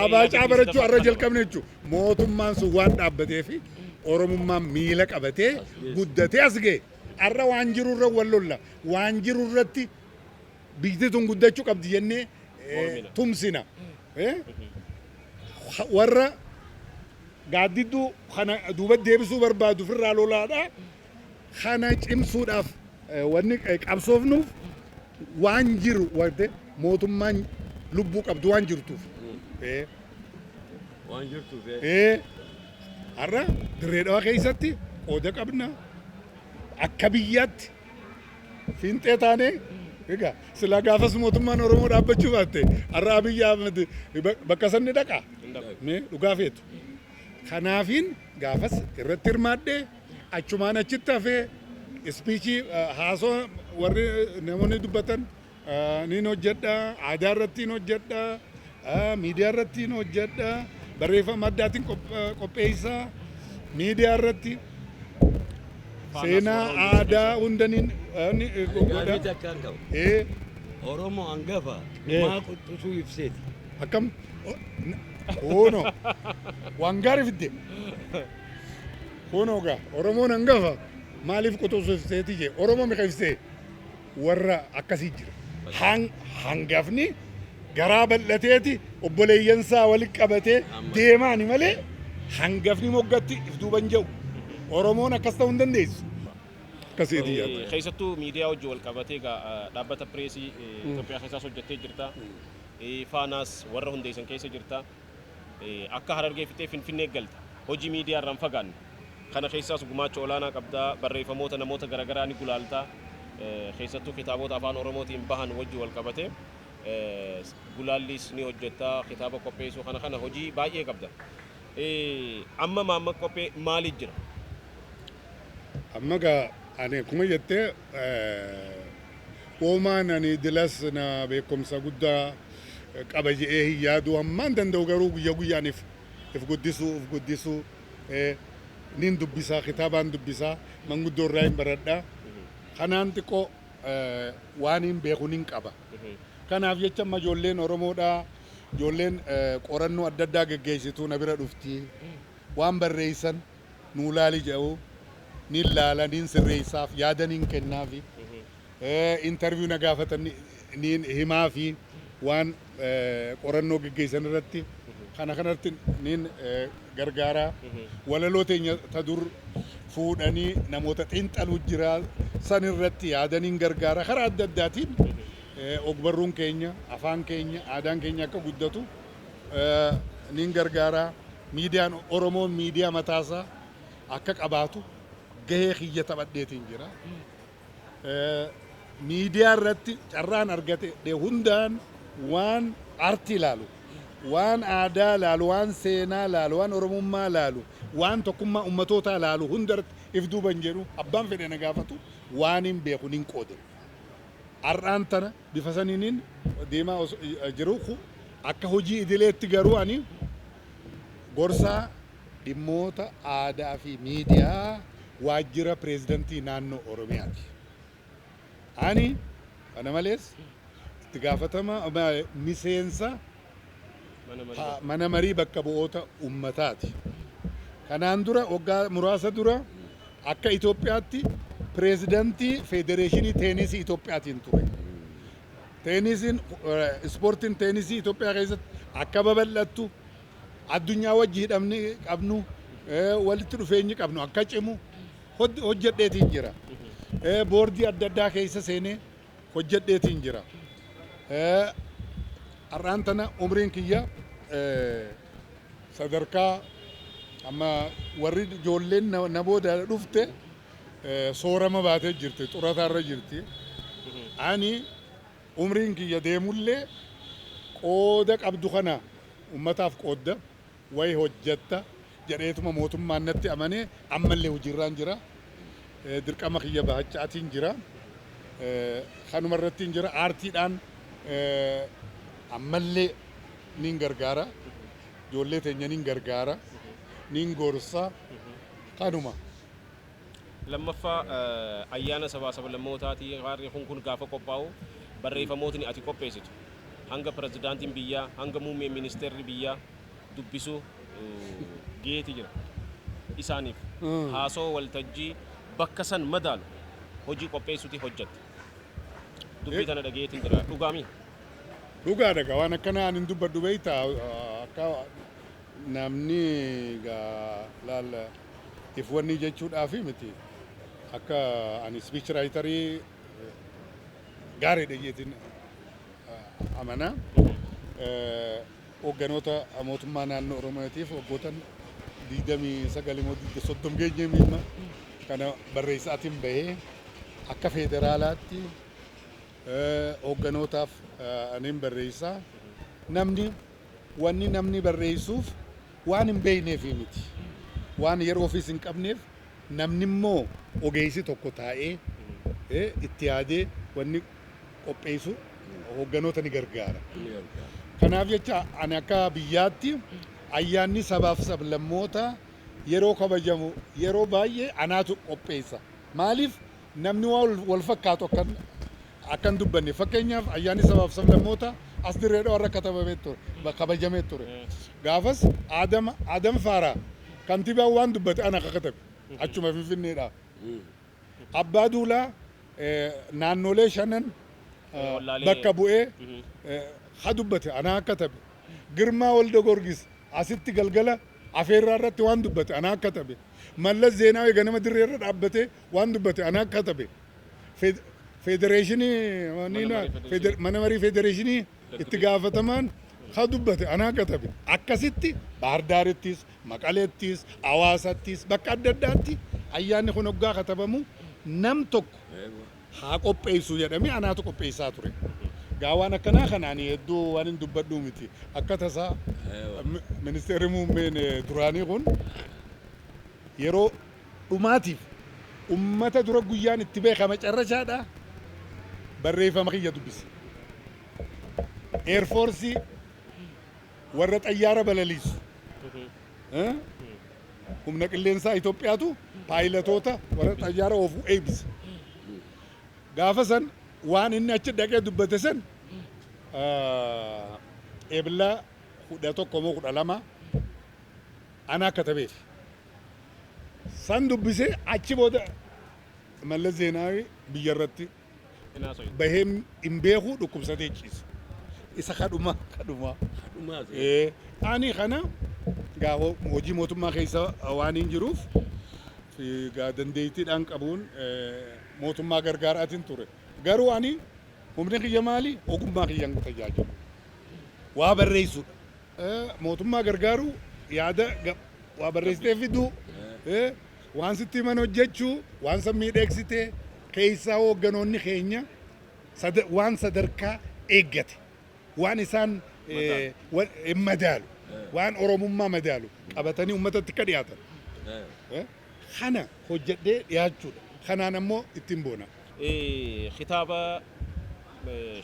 Abaacaa barachuu har'a jalqabne jechuudha. Mootummaan sun waan dhaabbatee fi Oromummaan miila qabatee guddatee as ga'e. Har'a waan jirurra wal lolla. Waan jirurratti biyyi tun guddachuu qabdi jennee Mormina. Tumsina. Warra gaaddidduu kana duuba deebisuu barbaadu ofirraa lolaadha. Kana cimsuudhaaf wanni qabsoofnuuf waan jiru wante mootummaan lubbuu qabdu waan jirtuuf. Waan jirtuuf. Har'a Dirree Dhawaa keessatti qooda qabna. Akka biyyaatti fiinxee taanee egaa silaa gaafas mootummaan Oromoo dhaabbachuu baatte har'a Abiyyi Ahmed bakka sanni dhaqa. Mee dhugaa feetu. Kanaafiin gaafas irratti hirmaadhee achumaan achitti hafee speechii haasoo warri namoonni dubbatan niin hojjedha, aadaa irratti niin hojjedha, miidiyaa irratti niin hojjedha, barreeffama addaatiin qopheessaa, miidiyaa irratti seenaa aadaa hunda niin godha. Gaaffii takkaan qaba. Oromoo hangafa maa quxisuu ibseeti? Akkam? Kuno waan gaarii fidde. Kunoo gaa Oromoon hangafa maaliif quxisuu ibseeti jee Oromoo meeqa ibsee warra akkasii jira. Hangafni garaa bal'ateeti obboleeyyansaa walitti qabatee deemaani malee hangafni moggatti if duuban jiru. Oromoon akkas ta'uu hin dandeessu. Akkasiiti yaada. Keessattuu miidiyaa wajjin wal qabatee egaa dhaabbata pireesii Itoophiyaa keessaas hojjettee jirta. Faanaas warra hundeessan keessa jirta. Akka Harargee fixee Finfinnee galta. Hojii miidiyaa irraan fagaanne. Kana keessaas gumaacha olaanaa qabda. Barreeffamoota namoota garaagaraa ni gulaalta. Keessattuu kitaabota afaan Oromootiin bahan wajjin wal qabatee gulaallis ni hojjetta. Kitaaba qopheessuu kana kana hojii baay'ee qabda. Amma maamma qophee maaliif jira? Amma gaa ani akkuma jettee uumaan ani dilas na beekumsa guddaa qaba jedhee hin yaadu hammaan danda'u garuu guyyaa guyyaan if guddisuu nin dubbisaa, kitaabaan dubbisaa, manguddoo irraa hin baradhaa. Kanaan xiqqoo waan hin beeku nin qaba. Kanaaf jecha amma ijoolleen Oromoodhaa ijoolleen qorannoo adda addaa geggeessitu na bira dhufti. Waan barreessan nuu laali jedhu nin laala, nin sirreessaaf, yaada nin kennaafi. Interview na gaafatan nin himaafi waan qorannoo geggeessan irratti kana kanatti nin gargaaraa. Walaloo teenya ta dur fuudhanii namoota xiinxaluu jira san irratti yaada nin gargaara. Karaa adda addaatiin ogbarruun keenya, afaan keenya, aadaan keenya akka guddatu nin gargaaraa. Miidiyaan Oromoon miidiyaa mataasaa akka qabaatu gahee kiyya taphadheetiin jira. Miidiyaa irratti carraan argate hundaan waan aartii ilaalu, waan aadaa ilaalu, waan seenaa ilaalu, waan Oromummaa ilaalu, waan tokkummaa ummatootaa ilaalu hundarratti if duuban jedhu abbaan fedhe na gaafatu waan hin beeku nin qoode. Har'aan tana bifa saniiniin deemaa jiru akka hojii idileetti garuu ani gorsaa dhimmoota aadaa fi miidiyaa waajjira pireezidantii naannoo Oromiyaati. Ani kana malees itti gaafatama miseensa mana marii bakka bu'oota ummataati. Kanaan dura waggaa muraasa dura akka Itoophiyaatti pireezidantii federeeshinii teenisii Itoophiyaatiin ture. Teenisiin ispoortiin teenisii Itoophiyaa keessatti akka babal'attu addunyaa wajji hidhamni qabnu walitti dhufeenyi qabnu akka cimu hojjedheetiin jira. Boordii adda addaa keessa seenee hojjedheetiin jira. Har'aan tana umriin kiyya sadarkaa amma warri ijoolleen na booda dhufte soorama baatee jirti, xurataarra jirti. Ani umriin kiyya deemullee qooda qabdu kana ummataaf qoodda wayi hojjetta jedheetuma mootummaan natti amanee ammallee hojiirraan jira. Dirqama kiyya bahachaatiin jira. Kanuma irratti jira aartiidhaan ammallee nin gargaara. Ijoollee teenya nin gargaara. Nin gorsa. Kanuma. Lammaffaa ayyaana sabaa sablammootaatii harri kun gaafa qophaa'u barreeffamootni ati qopheessitu hanga pirezidaantiin biyyaa hanga muummeen ministeerri biyyaa dubbisu geeti jira. Isaaniif haasoo waltajjii bakka san madaalu hojii qopheessuti hojjette. Dubbii tana dhageetiin jira. Dhugaamii? Dhugaadha gaa waan akkanaa ani hin dubbadhu beektaa akka namni gaa laal if wanni jechuudhaafi miti akka ani speech writerii gaariidha jeetiin amana. Hoogganoota mootummaa naannoo Oromiyaatiif waggoota 29 immoo 30 geenye miimma kana barreessaatiin bahee akka federaalaatti hoogganootaaf aniin barreessaa. Namni wanni namni barreessuuf waan hin beekneef miti. Waan yeroo ofiis hin qabneef namni immoo ogeessi tokko taa'ee itti yaadee wanni qopheessu hoogganoota ni gargaara. Kanaaf jecha ani akka biyyaatti ayyaanni sabaaf sablammoota yeroo kabajamu yeroo baay'ee anaatu qopheessa. Maaliif namni waan wal fakkaatu akkan dubbanne fakkeenyaaf ayyaanni sabaaf sablammoota as dirree warra katabamee ture kabajamee ture. Gaafas Adam Faaraa kantiibaan waan dubbate ana katabe achuma Finfinneedha. Abbaa Duulaa naannolee shanan bakka bu'ee ha dubbate anaa katabe. Girmaa Walda Gorgis asitti galgala afeerraa irratti waan dubbate anaa katabe. Mallas Zeenaawii ganama dirree irra dhaabbatee waan dubbate anaa katabe. Federeeshinii mana marii federeeshinii itti gaafatamaan ha dubbate anaa katabe. Akkasitti Bahar Daarittis, Maqaleettis, Hawaasattis bakka adda addaatti ayyaanni kun hoggaa katabamu nam tokko haa qopheessu jedhamee anaatu qopheessaa ture. Gaa waan akkanaa kana ani hedduu waan hin dubbadhuu miti. Akka tasaa ministeerri muummeen duraanii kun yeroo dhumaatiif ummata dura guyyaan itti beekama carrashaadha barreeffama kiyya dubbise. Eerfoorsii warra xayyaara balaliisu. Humna qilleensaa Itoophiyaatu paayilatoota warra xayyaara oofu eebbise. Gaafa san waan inni achi dhaqee dubbate san eebila 11 moo 12 ana katabeef. San dubbisee achi booda Mallas Zeenaawii biyya irratti bahee hin beeku dhukkubsatee ciise. Isa kadhuma kadhuma. Ani kana gaa hojii mootummaa keessa waan hin jiruuf gaa dandeettiidhaan qabuun mootummaa gargaaraatiin ture. Garuu ani humni kiyya maali? Ogummaa kiyyaan tajaajilu. Waa barreessuudha. Mootummaa gargaaruu yaada waa barreessitee fiduu waan sitti himan hojjechuu waan san miidheegsitee keessaa hoogganoonni keenya waan sadarkaa eeggate waan isaan madaalu waan Oromummaa madaalu qabatanii uummatatti akka dhiyaatan. Kana hojjedhee dhiyaachuudha. Kanaan ammoo ittiin boona. Kitaaba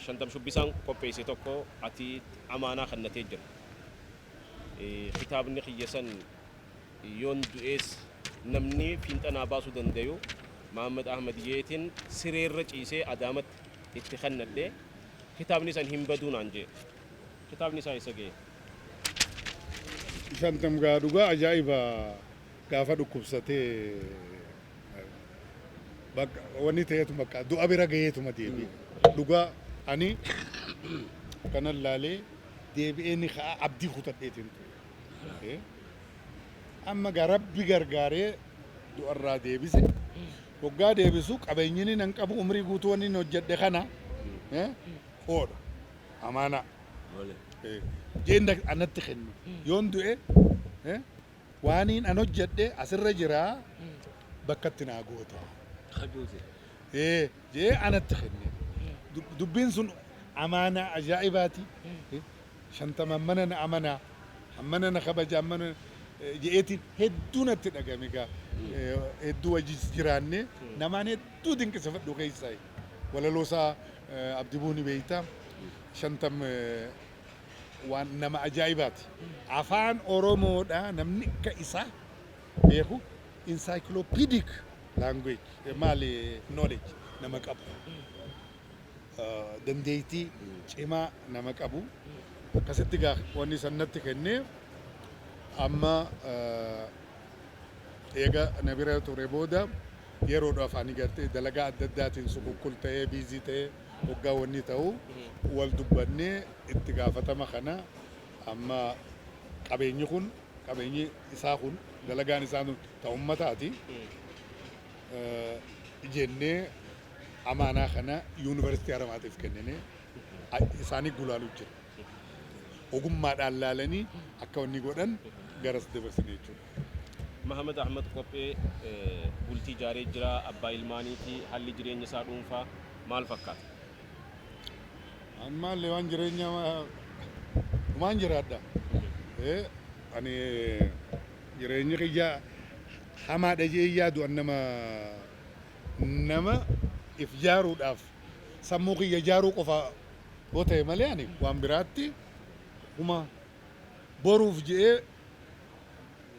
shantam shubbisaan qopheesse tokko ati amaanaa kennatee jira. Kitaabni kiyya san yoon du'ees namni fiinxanaa baasuu dandayu Mahammad Ahmad yeetiin sireerra ciisee Adaamatti itti kennadhe kitaabni san hin baduu naan jee. Kitaabni isaa isa ga'e. Shantam gaa dhugaa ajaa'iba gaafa dhukkubsatee bakka wanni ta'eetu bakka du'a bira gaheetuma deebi'e. Dhugaa ani kanan laalee deebi'ee ni ka'a abdii kutadheetiin ture. Amma gaa Rabbi gargaaree du'arraa deebise. Hoggaa deebisu qabeenyi nan qabu umrii guutuu wanni inni hojjedhe kana hoodha. Amaanaa. Jeen anatti kenne. Yoon du'e waaniin an hojjedhe asirra jiraa bakkatti naa goota. Jee anatti kenne. Dubbiin sun amaanaa ajaa'ibaati. Shantama mana na amanaa, hammana na kabaja, hammana je'eetiin hedduu natti dhagame gaa hedduu wajjis jiraanne. Namaan hedduu dinqisifadhu keessaa walaloo isaa Abdii Buuni beeyta shantam waan nama ajaa'ibaati. Afaan Oromoodha namni akka isaa beeku encyclopedic language maali knowledge nama qabu. Dandeettii cimaa nama qabu. Akkasitti gaa wanni san natti kennee amma eega na bira ture booda yeroodhaaf ani gartee dalagaa adda addaatiin sukukkul ta'ee busy ta'ee hoggaa wanni ta'u wal dubbannee itti gaafatama kana amma qabeenyi kun qabeenyi isaa kun dalagaan isaa kun ta ummataati jennee amaanaa kana Yuunivarsiitii Haramaatiif kennine isaanii gulaalu jira. Ogummaadhaan laalanii akka wanni godhan garas dabarsine jechuudha. Mahamad Ahmad Qophee bultii ijaaree jira, abbaa ilmaaniiti, haalli jireenya isaa dhuunfaa maal fakkaata? Ammaallee waan jireenya waan jiraadha. Ani jireenyi kiyya hamaadha jee yaadu an nama if jaaruudhaaf sammuu kiyya jaaruu qofa yoo ta'e malee ani waan biraatti huma boruuf je'ee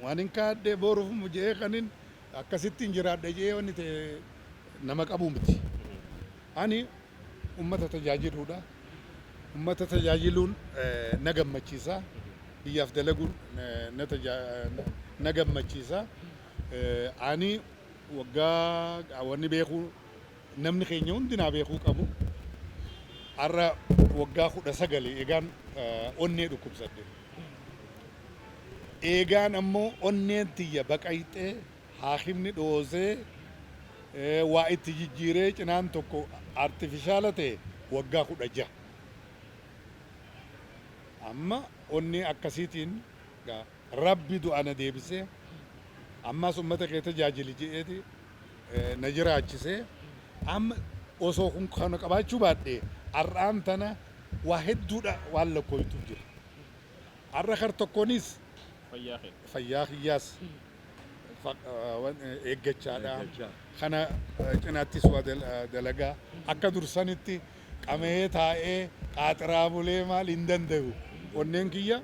waan hin kaadhe boruuf je'ee kanin akkasitti hin jiraadha je'ee wanni ta'e nama qabu miti. Ani ummata tajaajiluudha. Ummata tajaajiluun na gammachiisa. Biyyaaf dalaguun na gammachiisa. Ani waggaa wanni beekuu namni keenya hundi naa beekuu qabu. Har'a waggaa 19 eegaan onnee dhukkubsadhe. Eegaan ammoo onneen tiyya baqayxee haakimni dhoosee waa itti jijjiiree cinaan tokko artifishaala ta'e waggaa 16. Amma onnee akkasiitiin Rabbi du'a na deebisee ammas ummata kee tajaajili je'eeti na jiraachisee amma osoo kun kana qabaachuu baadhee har'aan tana waa hedduudha waan lakkooytuuf jira. Har'a kar tokkoonis Fayyaa kee. Fayyaa kiyyaas eeggachaadha. Eeggachaa. Kana cinaattis waa dalagaa akka dursanitti qama'ee taa'ee qaaxiraa bulee maal hin danda'u. Onneen kiyya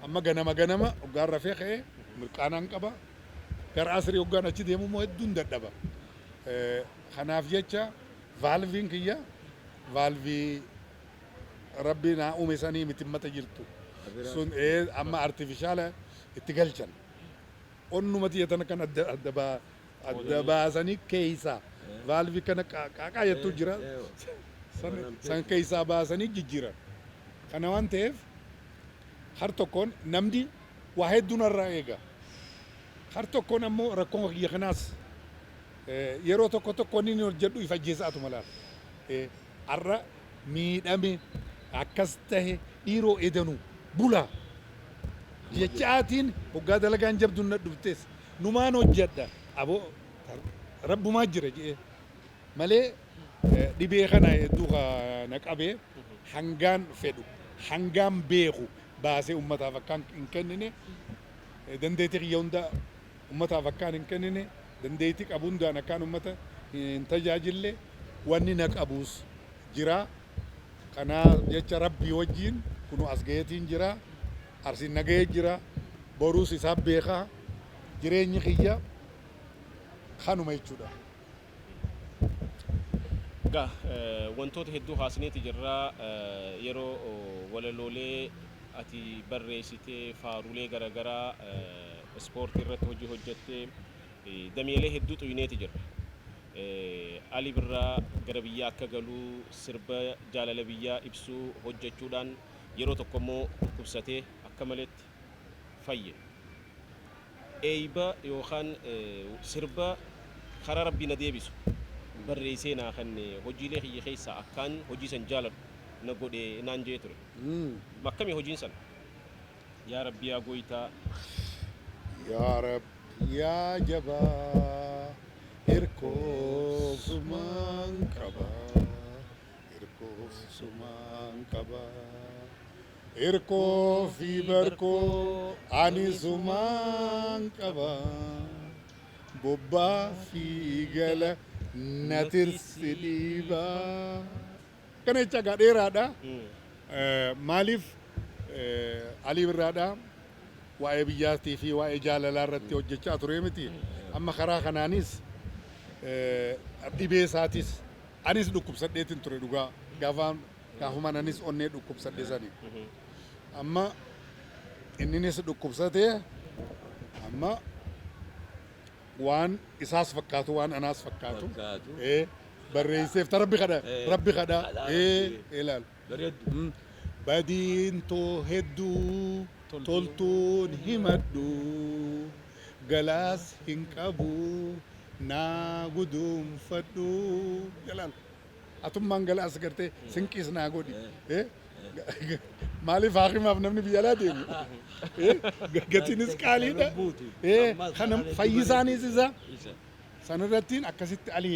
amma ganama ganama hoggaan rafee ka'ee mirqaanaan qaba. Gara asrii hoggaan achi deemu immoo hedduun dadhaba. Kanaaf jecha vaalviin kiyya vaalvii Rabbi naa uume sanii miti mata jirtu. Sun amma artifishaala itti galchan. Onnuma tiyya tana kan adda adda baa adda baasanii keeysaa vaalvii kana qaaqaa jettu jira. San keeysaa baasanii jijjiiran. Kana waan ta'eef har tokkoon namni waa hedduu narraa eega. Har tokkoon ammoo rakkoon kiyya kanaas yeroo tokko tokko inni hojjedhu if ajjeesaatuma laala. Har'a miidhame akkas tahe dhiiroo edanu bula jechaatiin hoggaa dalagaan jabduun na dhuftes numaan hojjedha aboo rabbumaa jira jedhee malee dhibee kana hedduu na qabee hangaan fedhu hangaan beeku baasee ummataaf akkaan hin kennine dandeettii kiyya hunda ummataaf akkaan hin kennine dandeettii qabu hundaan akkaan ummata hin tajaajille wanni na qabuus jira. Kanaa jecha Rabbii wajjiin kunoo as gaheetiin jira. Arsiin na gahee jira. Boruus isaan beeka. Jireenyi kiyya kanuma jechuudha. Egaa wantoota hedduu kaasneeti jirra. Yeroo walaloolee ati barreessitee faarulee garaagaraa ispoortii irratti hojii hojjettee dameelee hedduu xuyneeti jirra. Ali Birraa gara biyyaa akka galu sirba jaalala biyyaa ibsu hojjechuudhaan yeroo tokko immoo dhukkubsatee akka maleetti fayye. Eeyba yookaan sirba karaa Rabbii na deebisu barreessee naa kenne hojiilee kiyya keessaa akkaan hojii san jaaladhu na godhe naan jee ture. Akkami hojiin san? Yaa Rabbi yaa Gooytaa. Yaa Rabbi yaa jabaa hirkoo sumaan qaba hirkoo sumaan qaba hirkoo fi barkoo ani sumaan qaba bobbaa fi gala Na tirsi dhiibaa. Kana jecha egaa dheeraadha. Maaliif Alii Birraadha waa'ee biyyaatii fi waa'ee jaalalaa irratti hojjechaa ture miti. Amma karaa kanaanis dhibee isaatis anis dhukkubsadheetin ture dhugaa gaafaan gaafumaan anis onnee dhukkubsadhe sani. Amma inninis dhukkubsatee amma waan isaas fakkaatu waan anaas fakkaatu Fakkaatu. Barreesseef ta rabbi kadha rabbi kadha Kadhaa Rabbii. Ilaal. Bareeddu. Badiin too hedduu toltuun himadhu galaas hin qabu naa guduunfadhu jalaal. Atummaan galaas gartee sinqiis naa godhi. Maaliif haakimaaf namni biyya alaa deemu? Gatiinis qaaliidha. Lubbuuti. Ammas Kana haala fayyisaanis isa. Isa. Sanirrattiin akkasitti Ali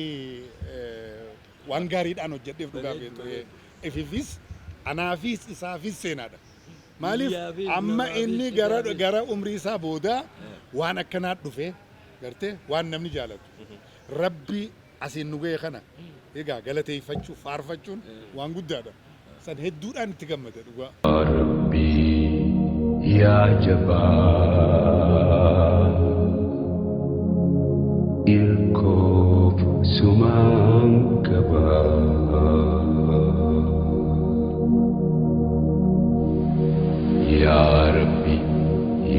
waan gaariidhaan hojjedheef dhugaa Bareedu, beektu. Ifiifis anaafis isaafis seenaadha. Maaliif Biyyaafis, amma namaafis, inni gara isaafis. Gara umrii isaa booda waan akkanaa dhufe gartee waan namni jaalatu. Rabbi asiin nu ga'e kana egaa galateeffachuu faarfachuun waan guddaadha. San hedduudhaan itti gammada dhugaa. Rabbii yaa jabaa irkoof sumaan qabaa. Yaa Rabbi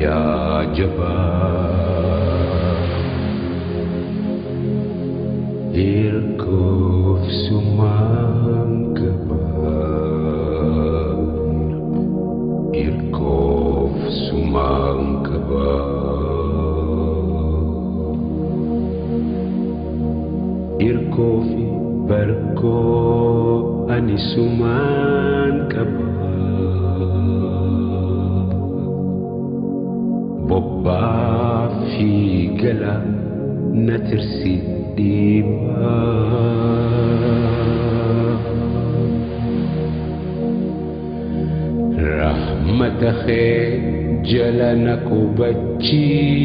yaa jabaa irkoof sumaan qabaa. Irkoof sumaan qabaa. Irkoo fi barkoo ani sumaan qabaa. Bobbaa fi gala na tirsi dhiibaa. Rahmata kee jala na qubachiisi.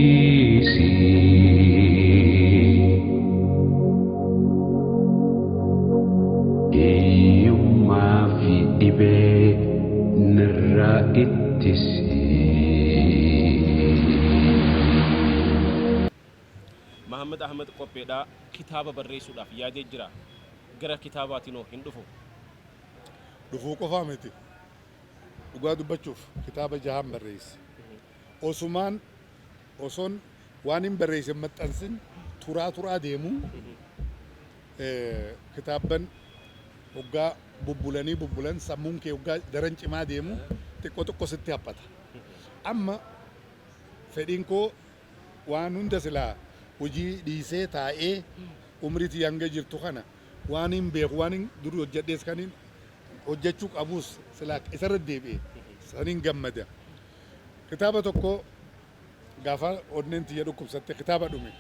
Hiyyummaa fi dhibee narraa ittisi. Mahammad Ahmad qopheedhaa kitaaba barreessuudhaaf yaadee jira. Gara kitaabaatinoo hin dhufu? Dhufuu qofaa miti. Dhugaa dubbachuuf kitaaba jahan barreesse. Osumaan osoon waan hin barreesse hin maxxansin turaa turaa deemu kitaabban hoggaa bubbulanii bubbulan sammuun kee hoggaa daran cimaa deemu xiqqoo xiqqoo sitti haphata. Amma fedhiin koo waan hunda silaa hojii dhiisee taa'ee umrii tiyya hanga jirtu kana waan hin beeku waan hin dur hojjedhees kan hin hojjechuu qabus silaa isarra deebi'e saniin gammada. Kitaaba tokko gaafa onneen tiyya dhukkubsatte kitaaba dhume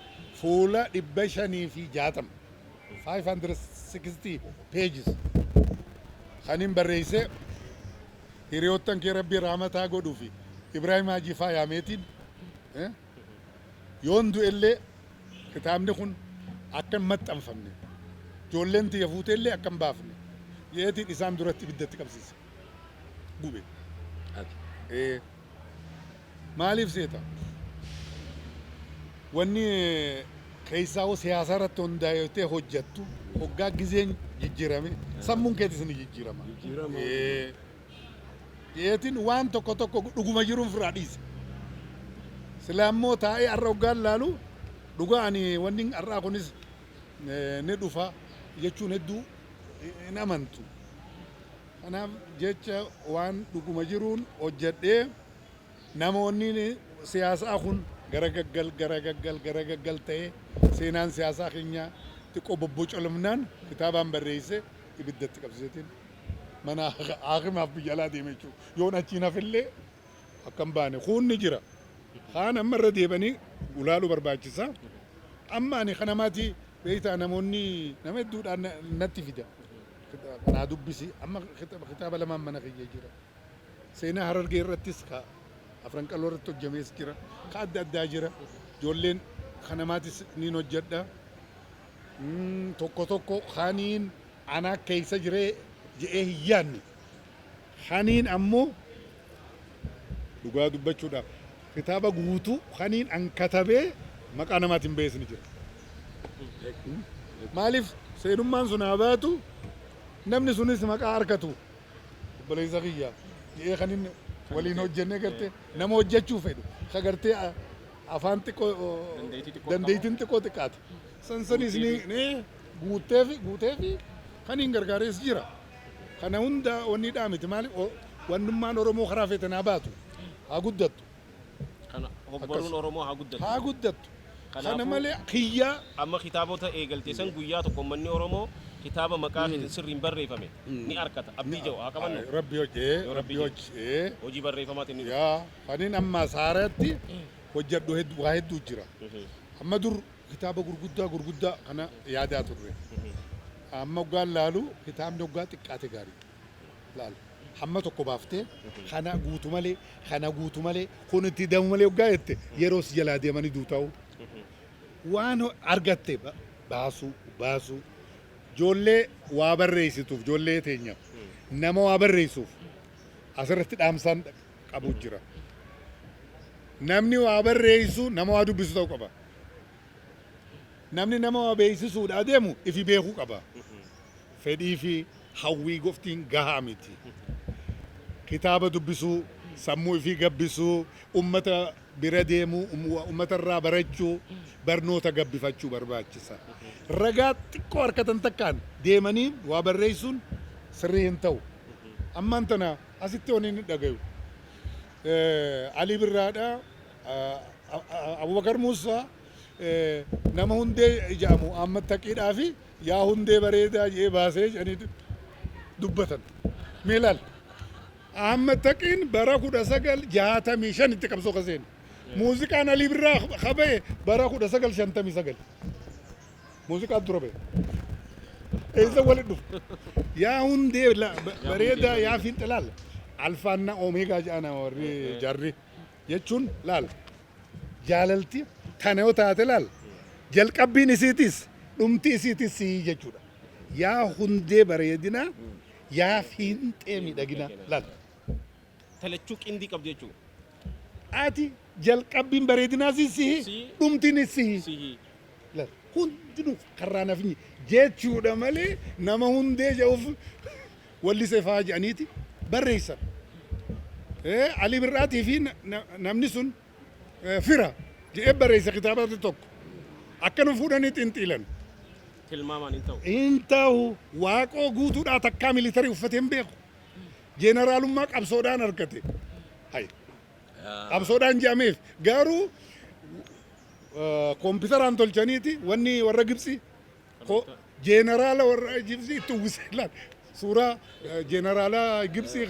fuula 560, 560 pages, kan hin barreesse hiriyoottan kee rabbi rahmataa godhuu fi Ibraahim Haajii faa yaameetiin yoon du'ellee kitaabni kun akka hin maxxanfamne ijoolleen tiyya fuuteellee akka hin baafne jeetiin isaan duratti ibiddatti qabsiise. Gube. Ati. Ee. Maaliif seeta? Wanni keessaa hoo siyaasa irratti hundaa'ee hojjettu hoggaa gizeen jijjiirame sammuun keetis ni jijjiirama. Jijjiirama. Ee. Jeetiin waan tokko tokko dhuguma jiruun ofirraa dhiise. Silaa immoo taa'ee har'a hoggaan laalu dhugaa ani wanni har'aa kunis ni dhufa jechuun hedduu hin amantu. Kanaaf jecha waan dhuguma jiruun hojjedhee namoonni siyaasaa kun gara gaggal gara gaggal gara gaggal ta'ee seenaan siyaasaa keenya xiqqoo bobbocolomnaan kitaabaan barreesse ibiddatti qabsiiseetiin mana haakimaaf biyya alaa deeme jechuudha. Yoon achiin hafillee akka hin baane kuun ni jira. Kaan amma irra deebanii gulaaluu barbaachisa. Amma ani kanamaati beektaa namoonni nama hedduudhaan natti fida. Naa dubbisi amma kitaaba lamaan mana kiyya jira. Seenaa Harargee irrattis ka Afran Qalloo irratti hojjamees jira. Ka adda addaa jira. Ijoolleen kanamaatis niin hojjedha. Tokko tokko kaniin ana keessa jiree je'ee hin yaadne. Kaniin ammoo dhugaa dubbachuudhaaf kitaaba guutuu kaniin an katabee maqaa namaatiin bahes ni jira. Maaliif seenummaan sun haa baatu, namni sunis maqaa harkatu, obboleessa kiyya jedhee kan inni waliin hojjennee gartee nama hojjechuu fedhu ka gartee afaan xiqqoo Dandeettii xiqqoo dandeettiin xiqqoo xiqqaate. Sansanis ni guuteefi guuteefi kan hin gargaares jira. Kana hunda wanni dhaa miti, maaliif wannummaan Oromoo karaa feeten haa baatu, haa guddattu. Kana hogbaruun Oromoo haa guddatu. Haa guddattu. Kana malee kiyyaa Amma kitaabota eegalte san guyyaa tokko uummanni Oromoo kitaaba maqaa keetiin sirriin barreeffame ni argata. Abdii jedhu haa qabannu. Rabbi hojjee Yoo Rabbi Rabbi hojjee. Hojii barreeffamaatiin ni dhufa. Yaa kanin amma saaratti hojjedhu hedduu, waa hedduu jira. Amma dur kitaaba gurguddaa gurguddaa kana yaadaa turre. Amma hoggaan laalu kitaabni hoggaa xiqqaate gaarii. Laal, hamma tokko baaftee kana guutu malee, kana guutu malee, kun itti damu malee hoggaa jette yeroo si jalaa deemanii duutaa'u. Waan argatte baasuu baasuu, ijoollee waa barreessituuf, ijoollee teenya, nama waa barreessuuf asirratti dhaamsaan qabu jira. Namni waa barreessu nama waa dubbisu ta'uu qaba. Namni nama waa beeksisuudhaa deemu ifi beekuu qaba. Fedhii fi hawwii goftiin gahaa miti. Kitaaba dubbisuu, sammuu ifii gabbisuu, ummata bira deemuu, ummata irraa barachuu, barnoota gabbifachuu barbaachisa. Ragaa xiqqoo harkatan takkaan deemanii waa barreessuun sirrii hin ta'u. Ammaan tana asitti wanni inni dhagayu. Alii Birraadha, Abubakar Muusaa, nama Hundee jedhamu Ahmad Taqiidhaa fi yaa hundee bareedaa jedhee baasee jedhanii dubbatan. Mee ilaali. Ahmad Taqiin bara 1965tti qabsoo ka seene. Muuziqaan Alii Birraa ka ba'e bara 1959. Muuziqaan dura ba'e. Eessa walitti dhufu? Yaa hundee bareedaa yaa fiinxa laal. Alfaanna Omeegaa jedhan warri jarri jechuun laal. Jaalalti tana yoo taate laal, jalqabbiin isiitis dhumti isiitis sii jechuudha. Yaa hundee bareedinaa, yaa fiinxee miidhaginaa laal. Talachuu qindii qabdi jechuudha. Ati jalqabbiin bareedinaa si sihi, Sihi. dhumtiinis sihi. Sihi. Laal, hundinuu karraa nafinyi jechuudha malee nama hundee jedhuuf wallisee fa'aa jedhaniiti barreessan. Ali Birraatii fi namni sun fira jedhee barreessa kitaaba tokko. Akkanuma fuudhanii xinxiilan. Tilmaamaan hin ta'u. Hin ta'u, Waaqoo Guutuudhaa takkaa militarii uffatee hin beeku. Jeenaraalummaa qabsoodhaan argate. Hay. Qabsoodhaan jedhameef garuu kompiitaraan tolchaniiti wanni warra Gibxii jeenaraala warra Gibxii itti uwwisee laal, suuraa jeenaraala Gibxii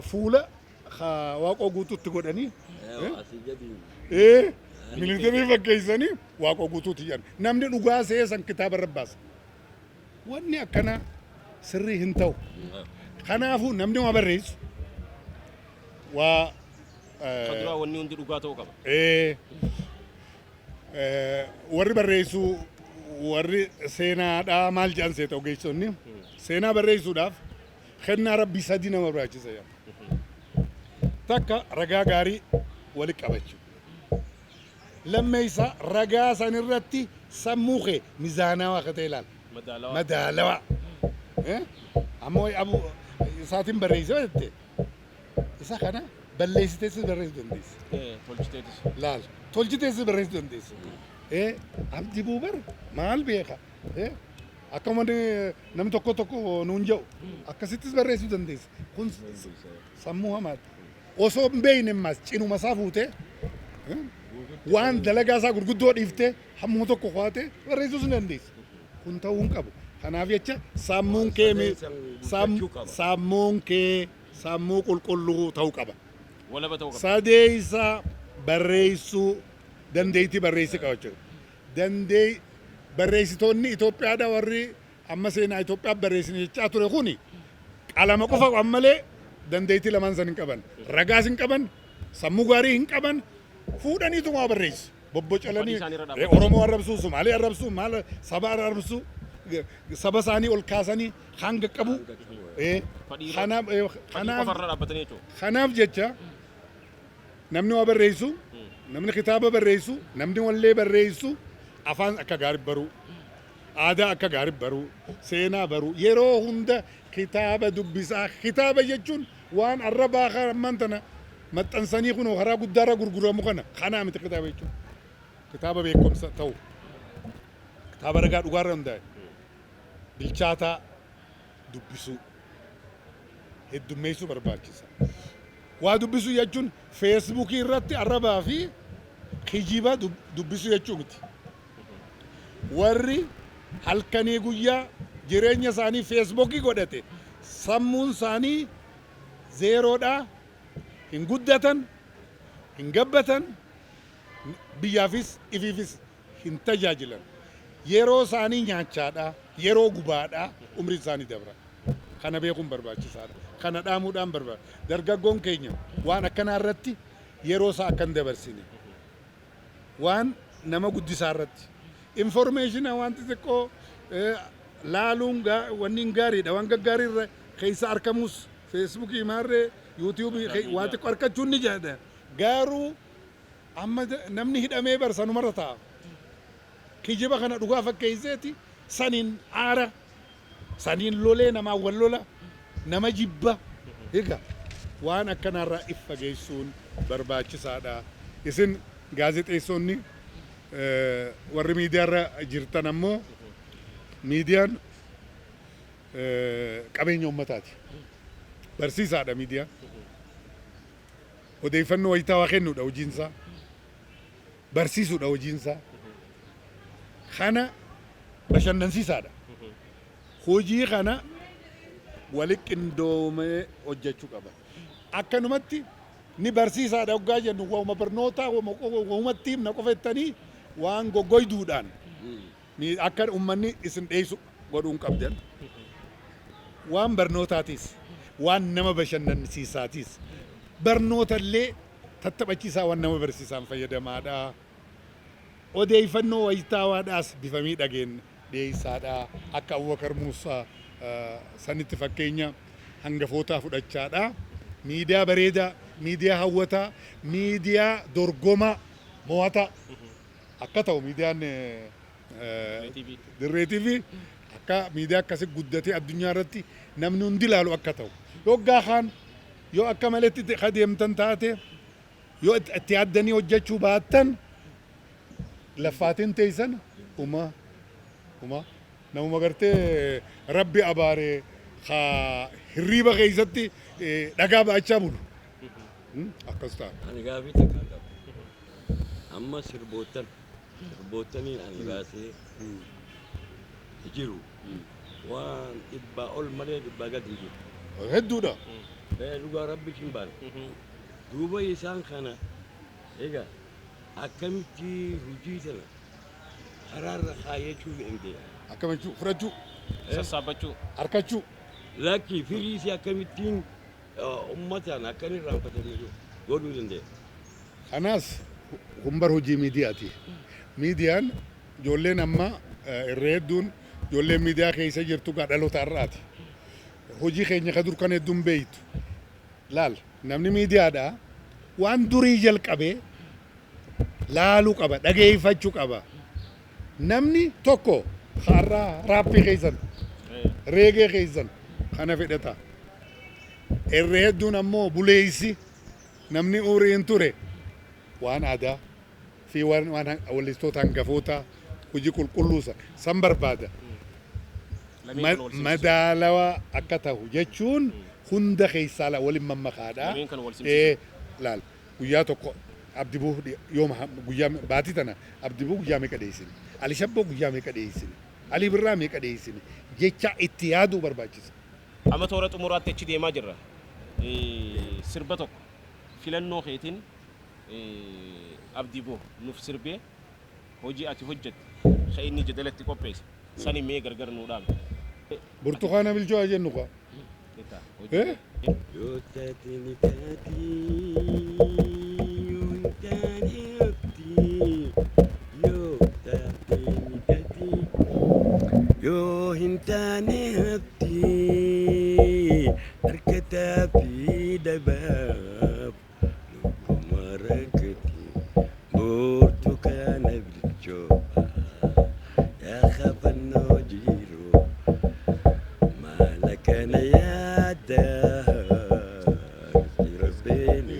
fuula Waaqoo Guutuutti godhanii Asii gadi. Militarii fakkeessanii Waaqoo Guutuutti jedhan. Namni dhugaa se'ee san kitaaba irra baasa. Wanni akkana sirrii hin ta'u. Kanaafuu namni waa barreessu waa Kan duraa wanni hundi dhugaa ta'uu qaba. Warri barreessu, warri seenaadhaa maal jedhan seeta, ogeessonni seenaa barreessuudhaaf kennaa rabbii sadi nama barbaachisa jedhan. Takka ragaa gaarii walitti qabachuu. Lammeessa ragaa san irratti sammuu kee mizaanawaa akka ta'e ilaala. Madaalawaa. Madaalawaa. Ammoo abu isaatiin barreessee jette isa kana balleessitees barreessuu dandeessa. Tolchiteetis. Laal, tolchitees barreessuu dandeessa. Abdi Buubar maal beeka? Akkuma namni tokko tokko nuun jedhu akkasittis barreessuu dandeessa. Kun sammuu hamaadha. Osoo hin beekne ammas cinuma isaa fuutee waan dalagaa isaa gurguddoo dhiiftee hammuma tokko kaatee barreessuus ni dandeessa. Kun ta'uu hin qabu. Kanaaf jecha sammuun kee Guuttachuu qaba. Sammuun kee sammuu qulqulluu ta'uu qaba. Walaba ta'uu qaba. Sadeessa barreessuu dandeettii barreessii qaba jechuudha. Dandee barreessitoonni Itoophiyaadha, warri amma seenaa Itoophiyaa barreessine jechaa ture kuni qalama qofa qaban malee dandeettii lamaan san hin qaban. Ragaas hin qaban, sammuu gaarii hin qaban, fuudhaniitu waa barreessu. Bobbocalanii Fedhii isaanii irra dhaabbatanii. Oromoo arrabsuu, Sumaalee arrabsuu, maal saba arrabsuu, saba isaanii ol kaasanii hanga qabu. Fedhii Kanaaf Fedhii kanaaf qofa irra dhaabbatanii jechuudha. Kanaaf jecha namni waa barreessu, namni kitaaba barreessu, namni wallee barreessu afaan akka gaarii baruu, aadaa akka gaarii baruu, seenaa baruu, yeroo hunda kitaaba dubbisaa. Kitaaba jechuun waan arrabaa ammaan tana maxxansanii kun karaa guddaarra gurguramu kana kanaa miti kitaaba jechuun. Kitaaba beekumsa ta'u, kitaaba ragaa dhugaarra hundaa'e, bilchaataa dubbisuu heddummeessuu barbaachisa. Waa dubbisuu jechuun Feesbuukii irratti arrabaa fi kijiba dubbisuu jechuu miti. Warri halkanii guyyaa jireenya isaanii Feesbuukii godhate sammuun isaanii zeeroodha, hin guddatan, hin gabbatan, biyyaafis ifiifis hin tajaajilan. Yeroo isaanii nyaachaadha, yeroo gubaadha, umriin isaanii dabra. Kana beekuun barbaachisaadha. Kana dhaamuudhaan barbaada. Dargaggoon keenya waan akkanaa irratti yeroo isaa akka hin dabarsine. Waan nama guddisaa irratti. Information waan xixiqqoo laaluun wanni hin gaariidha. Waan gaggaarii irra keessa argamus Feesbuukii maarree Yuutiyuubii waa xiqqoo argachuun ni jedha. Garuu amma namni hidhamee bar sanumarra ta'a. Kijiba kana dhugaa fakkeesseeti saniin aara, saniin lolee namaa wal lola, nama jibba. Egaa waan akkanaarraa if fageessuun barbaachisaadha. Isin gaazexeessonni warri miidiyaarra jirtan ammoo miidiyaan qabeenya uummataati. Barsiisaadha miidiyaan. Odeeffannoo wayitaawaa kennuudha hojiinsaa. Barsiisuudha hojiinsaa. Kana bashannansiisaadha. Hojii kana wali qindoomee hojjechuu qaba. Akkanumatti ni barsiisaadha hoggaa jennu waanuma barnootaa waanumatti himna qofa jettanii waan goggoyduudhaan akka uummanni isin dheessu godhuu hin qabdan. Waan barnootaatis, waan nama bashannansiisaatis, barnoota illee tattaphachiisaa waan nama barsiisaan fayyadamaadha. Odeeffannoo wayitaawaadhaas bifa miidhageen dhiyeessaadha. Akka Abubakar Muusaa sanitti fakkeenya hangafootaa fudhachaadha. Miidiyaa bareedaa, miidiyaa hawwataa, miidiyaa dorgomaa, mo'ataa akka ta'u miidiyaan Dirree TV akka miidiyaa akkasii guddatee addunyaa irratti namni hundi ilaalu akka ta'u. Yoggaa kaan yoo akka maletti deemtan taate, yoo itti yaaddanii hojjechuu baattan, laffaatiin teessan uma uma namuma gartee rabbi abaare ka hirriiba keessatti dhagaa baachaa bulu. Akkas ta'a. Ani gaafii takka qaba. Amma sirboottaniin ani baasee jiru waan 100 ol malee 100 gadi hin jiru. Hedduudha. Dhugaa rabbi hin baane. Duuba isaan kana egaa akkamitti hojii tana karaarra kaayyachuu dandeenya? Akkamachuu fudhachuu. Sassaabbachuu. Harkachuu. Lakki, firiisii akkamittiin uummataan akkan irraanfatamne godhuu dandeenya? Kanaas humbar hojii miidiyaati. Miidiyaan ijoolleen amma irra hedduun ijoolleen miidiyaa keessa jirtu gaa dhaloota har'aati. Hojii keenya ka dur kan hedduun beeytu. Laal, namni miidiyaadha waan durii jalqabee laaluu qaba, dhageeffachuu qaba. Namni tokko har'aa raappii keessan, reggae keessan kana fedhata. Irra hedduun ammoo buleessi namni umriin ture waan aadaa fi waan wallistoota hangafoota hojii qulqulluusa san barbaada. Lameen kan wal simsiisu. Madaalawaa akka ta'u jechuun hunda keessaa waliin mammakaadha. Lameen kan wal simsiisu. Laal, guyyaa tokko Abdibuu yooma guyyaa baatii tana Abdibuu guyyaa meeqa dhiyeessine? Ali Shabboo guyyaa meeqa dhiyeessine? Ali Birraa meeqa dhiyeessine? Jecha itti yaaduu barbaachisa. Amma toora xumuraatti achi deemaa jirra. Sirba tokko filannoo keetiin Abdii Boo nuuf sirbee hojii ati hojjette ka inni jedalatti qopheesse sani mee gargar nuu dhaame. Burtukaana bilchoo haa jennu kaa. Eh? Yoo taate ni taati, yoo hin taane hafti. Yoo hin taane haftii harkataa fi dabaaf lubbuma rakkati burtukaana bilchoo yaa kafannoo jiru maala kana yaadda rabbeeni.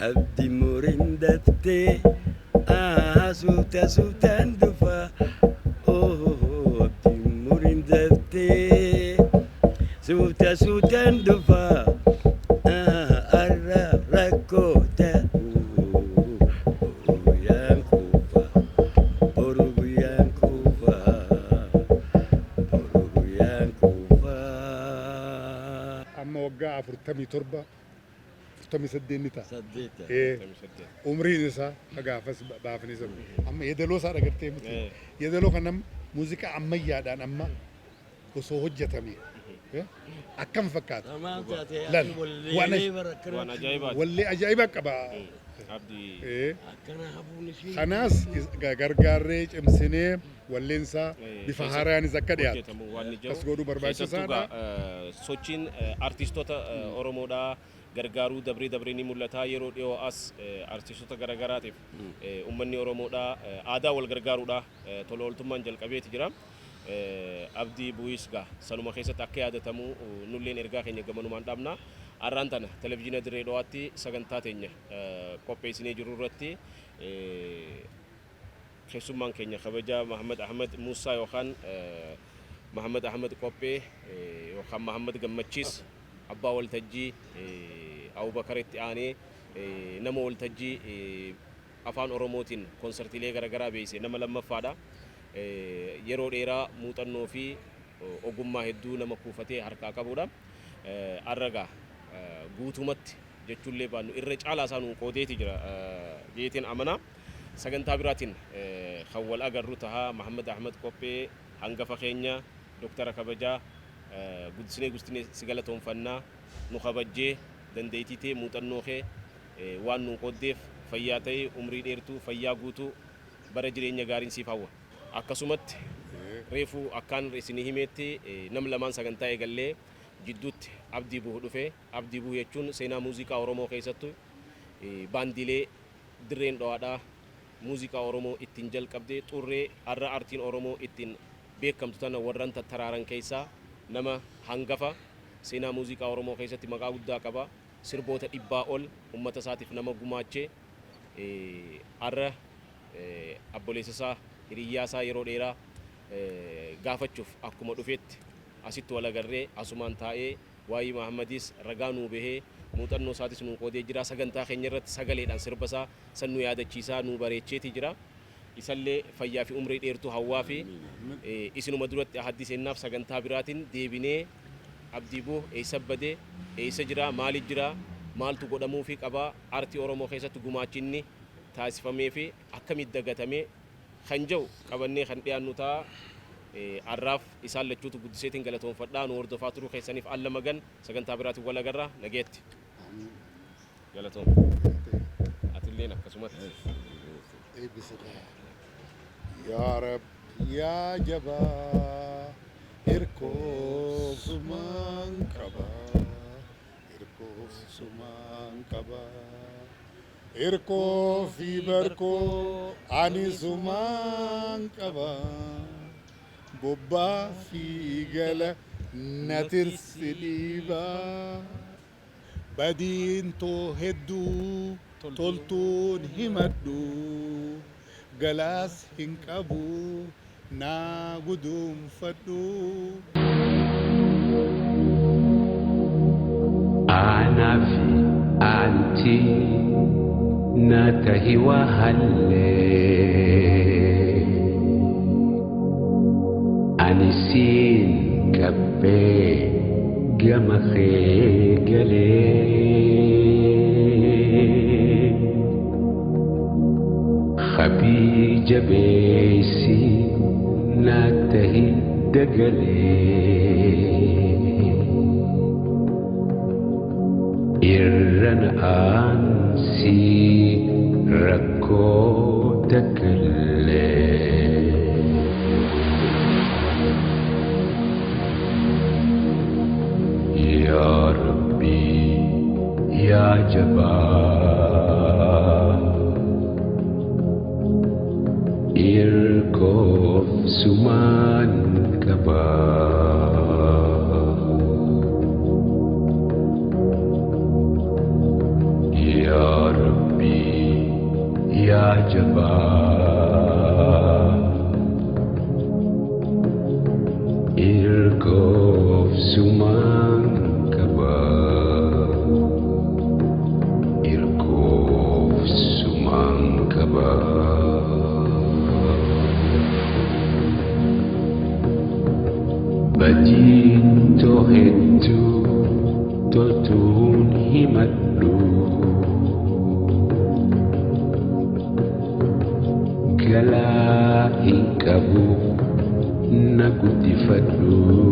Abdi muriin daftee suuta suutaan dhufa. Abdi muriin daftee suuta suutaan dhufa. Arra rakkoo ta'u boru guyyaan kuufa boru guyyaan kuufa boru guyyaan kuufa. Amma waggaa 47, 48 ni ta'a. 8. Umriin isaa gaafas baafanii sana. Amma yeedaloo isaa dhagartee miti. Yeedaloo kana muuziqaa ammayyaadhaan amma osoo hojjetame akkam fakkaata? Lal, Waan ajaa'ibaati. Wallee ajaa'ibaa qaba. Abdii. Akkana hafuun ishee. Kanaas gargaarree cimsinee walleensaa bifa haaraanis akka dhiyaatu hojjetamu waan ni jiru. Akkas godhuu barbaachisaadha. Keessattuu gaa, sochiin artistoota Oromoodhaa gargaaruu dabree dabree ni mul'ata. Yeroo dhiyoo as artistoota garaagaraatiif uummanni Oromoodhaa aadaa wal gargaaruudha tola ooltummaan jalqabeeti jira. Abdii Bu'is gaa sanuma keessatti akka yaadatamu nulleen ergaa keenya gamanumaan dhaabna. Har'aan tana televizyiina Dirree Dhawaatti sagantaa teenya qopheessinee jiru irratti keessummaan keenya kabajaa Mahammad Ahmad Muusaa yookaan Mahammad Ahmad Qophee yookaan Mahammad Gammachiis abbaa waltajjii Abubakaritti aanee nama waltajjii afaan Oromootiin konsartiilee garaagaraa beeyse nama lammaffaadha. Yeroo dheeraa muuxannoo fi ogummaa hedduu nama kuufatee harkaa qabudha. Arragaa guutumatti jechuullee baannu irra caalaa isaa nuu qoodeeti jira jeetiin amanaa. Sagantaa biraatiin kan wal agarru tahaa. Mahammad Ahmad Qophee hangafa keenya doktara kabajaa guddisnee guddisnee si galatoonfannaa nu kabajjee dandeettii tee muuxannoo kee waan nu qooddeef fayyaa ta'e umrii dheertuu fayyaa guutuu bara jireenya gaariin siif hawwa. Akkasumatti reefuu akkaan isinii himeetti nam lamaan sagantaa eegallee jidduutti Abdii Buhu dhufe. Abdii Buhu jechuun seenaa muuziqaa Oromoo keessattuu baandilee dirreen dho'aadhaa muuziqaa Oromoo ittiin jalqabdee xurree har'a artiin Oromoo ittiin beekamtu tana warran tattaraaran keessaa nama hangafa seenaa muuziqaa Oromoo keessatti maqaa guddaa qaba. Sirboota 100 ol uummata isaatiif nama gumaachee har'a obboleessa isaa hiriyyaa isaa yeroo dheeraa gaafachuuf akkuma dhufeetti asitti wal agarree asumaan taa'ee waa'ee Mahammadis ragaa nuu bahee muuxannoo isaatis nuu qoodee jira. Sagantaa keenya irratti sagaleedhaan sirba isaa san nu yaadachiisaa nuu bareecheeti jira. Isallee fayyaa fi umrii dheertuu hawwaa fi isinuma duratti ahaddi seennaaf sagantaa biraatiin deebinee Abdii Buh eessa badee eessa jira maali jira maaltu godhamuu fi qabaa aartii Oromoo keessatti gumaachinni taasifamee fi akkamitti dagatamee kan jedhu qabannee kan dhiyaannu ta'a. Arraaf isaan lachuutu guddiseetiin galatoonfadhaa nu hordofaa turuu keessaniif alla magan sagantaa biraatiin wal agarra nageetti. Galatoon. Atilleen akkasumatti. Yaa Rabbi yaa jabaa hirkoofsumaan qaba hirkoofsumaan qaba hirkoo fi barkoo ani sumaan qaba bobbaa fi gala na tirsi dhiibaa badiin too hedduu toltuun himadhu galaas hin qabu naa guduunfadhu. Aanaa fi aantii na tahi wahallee ani siin qabbee gama kee galee khabii jabeessi na tahi dagalee. Irra na aansii rakkoo takkallee. Yaa Rabbi yaa jabaa irkoof sumaan qabaa. Yaa Rabbi yaa jabaa irkoof sumaan qabaa irkoof sumaan qabaa. Badii too hedduu toltuun himadhu. Galaa hin qabu na guddifadhu.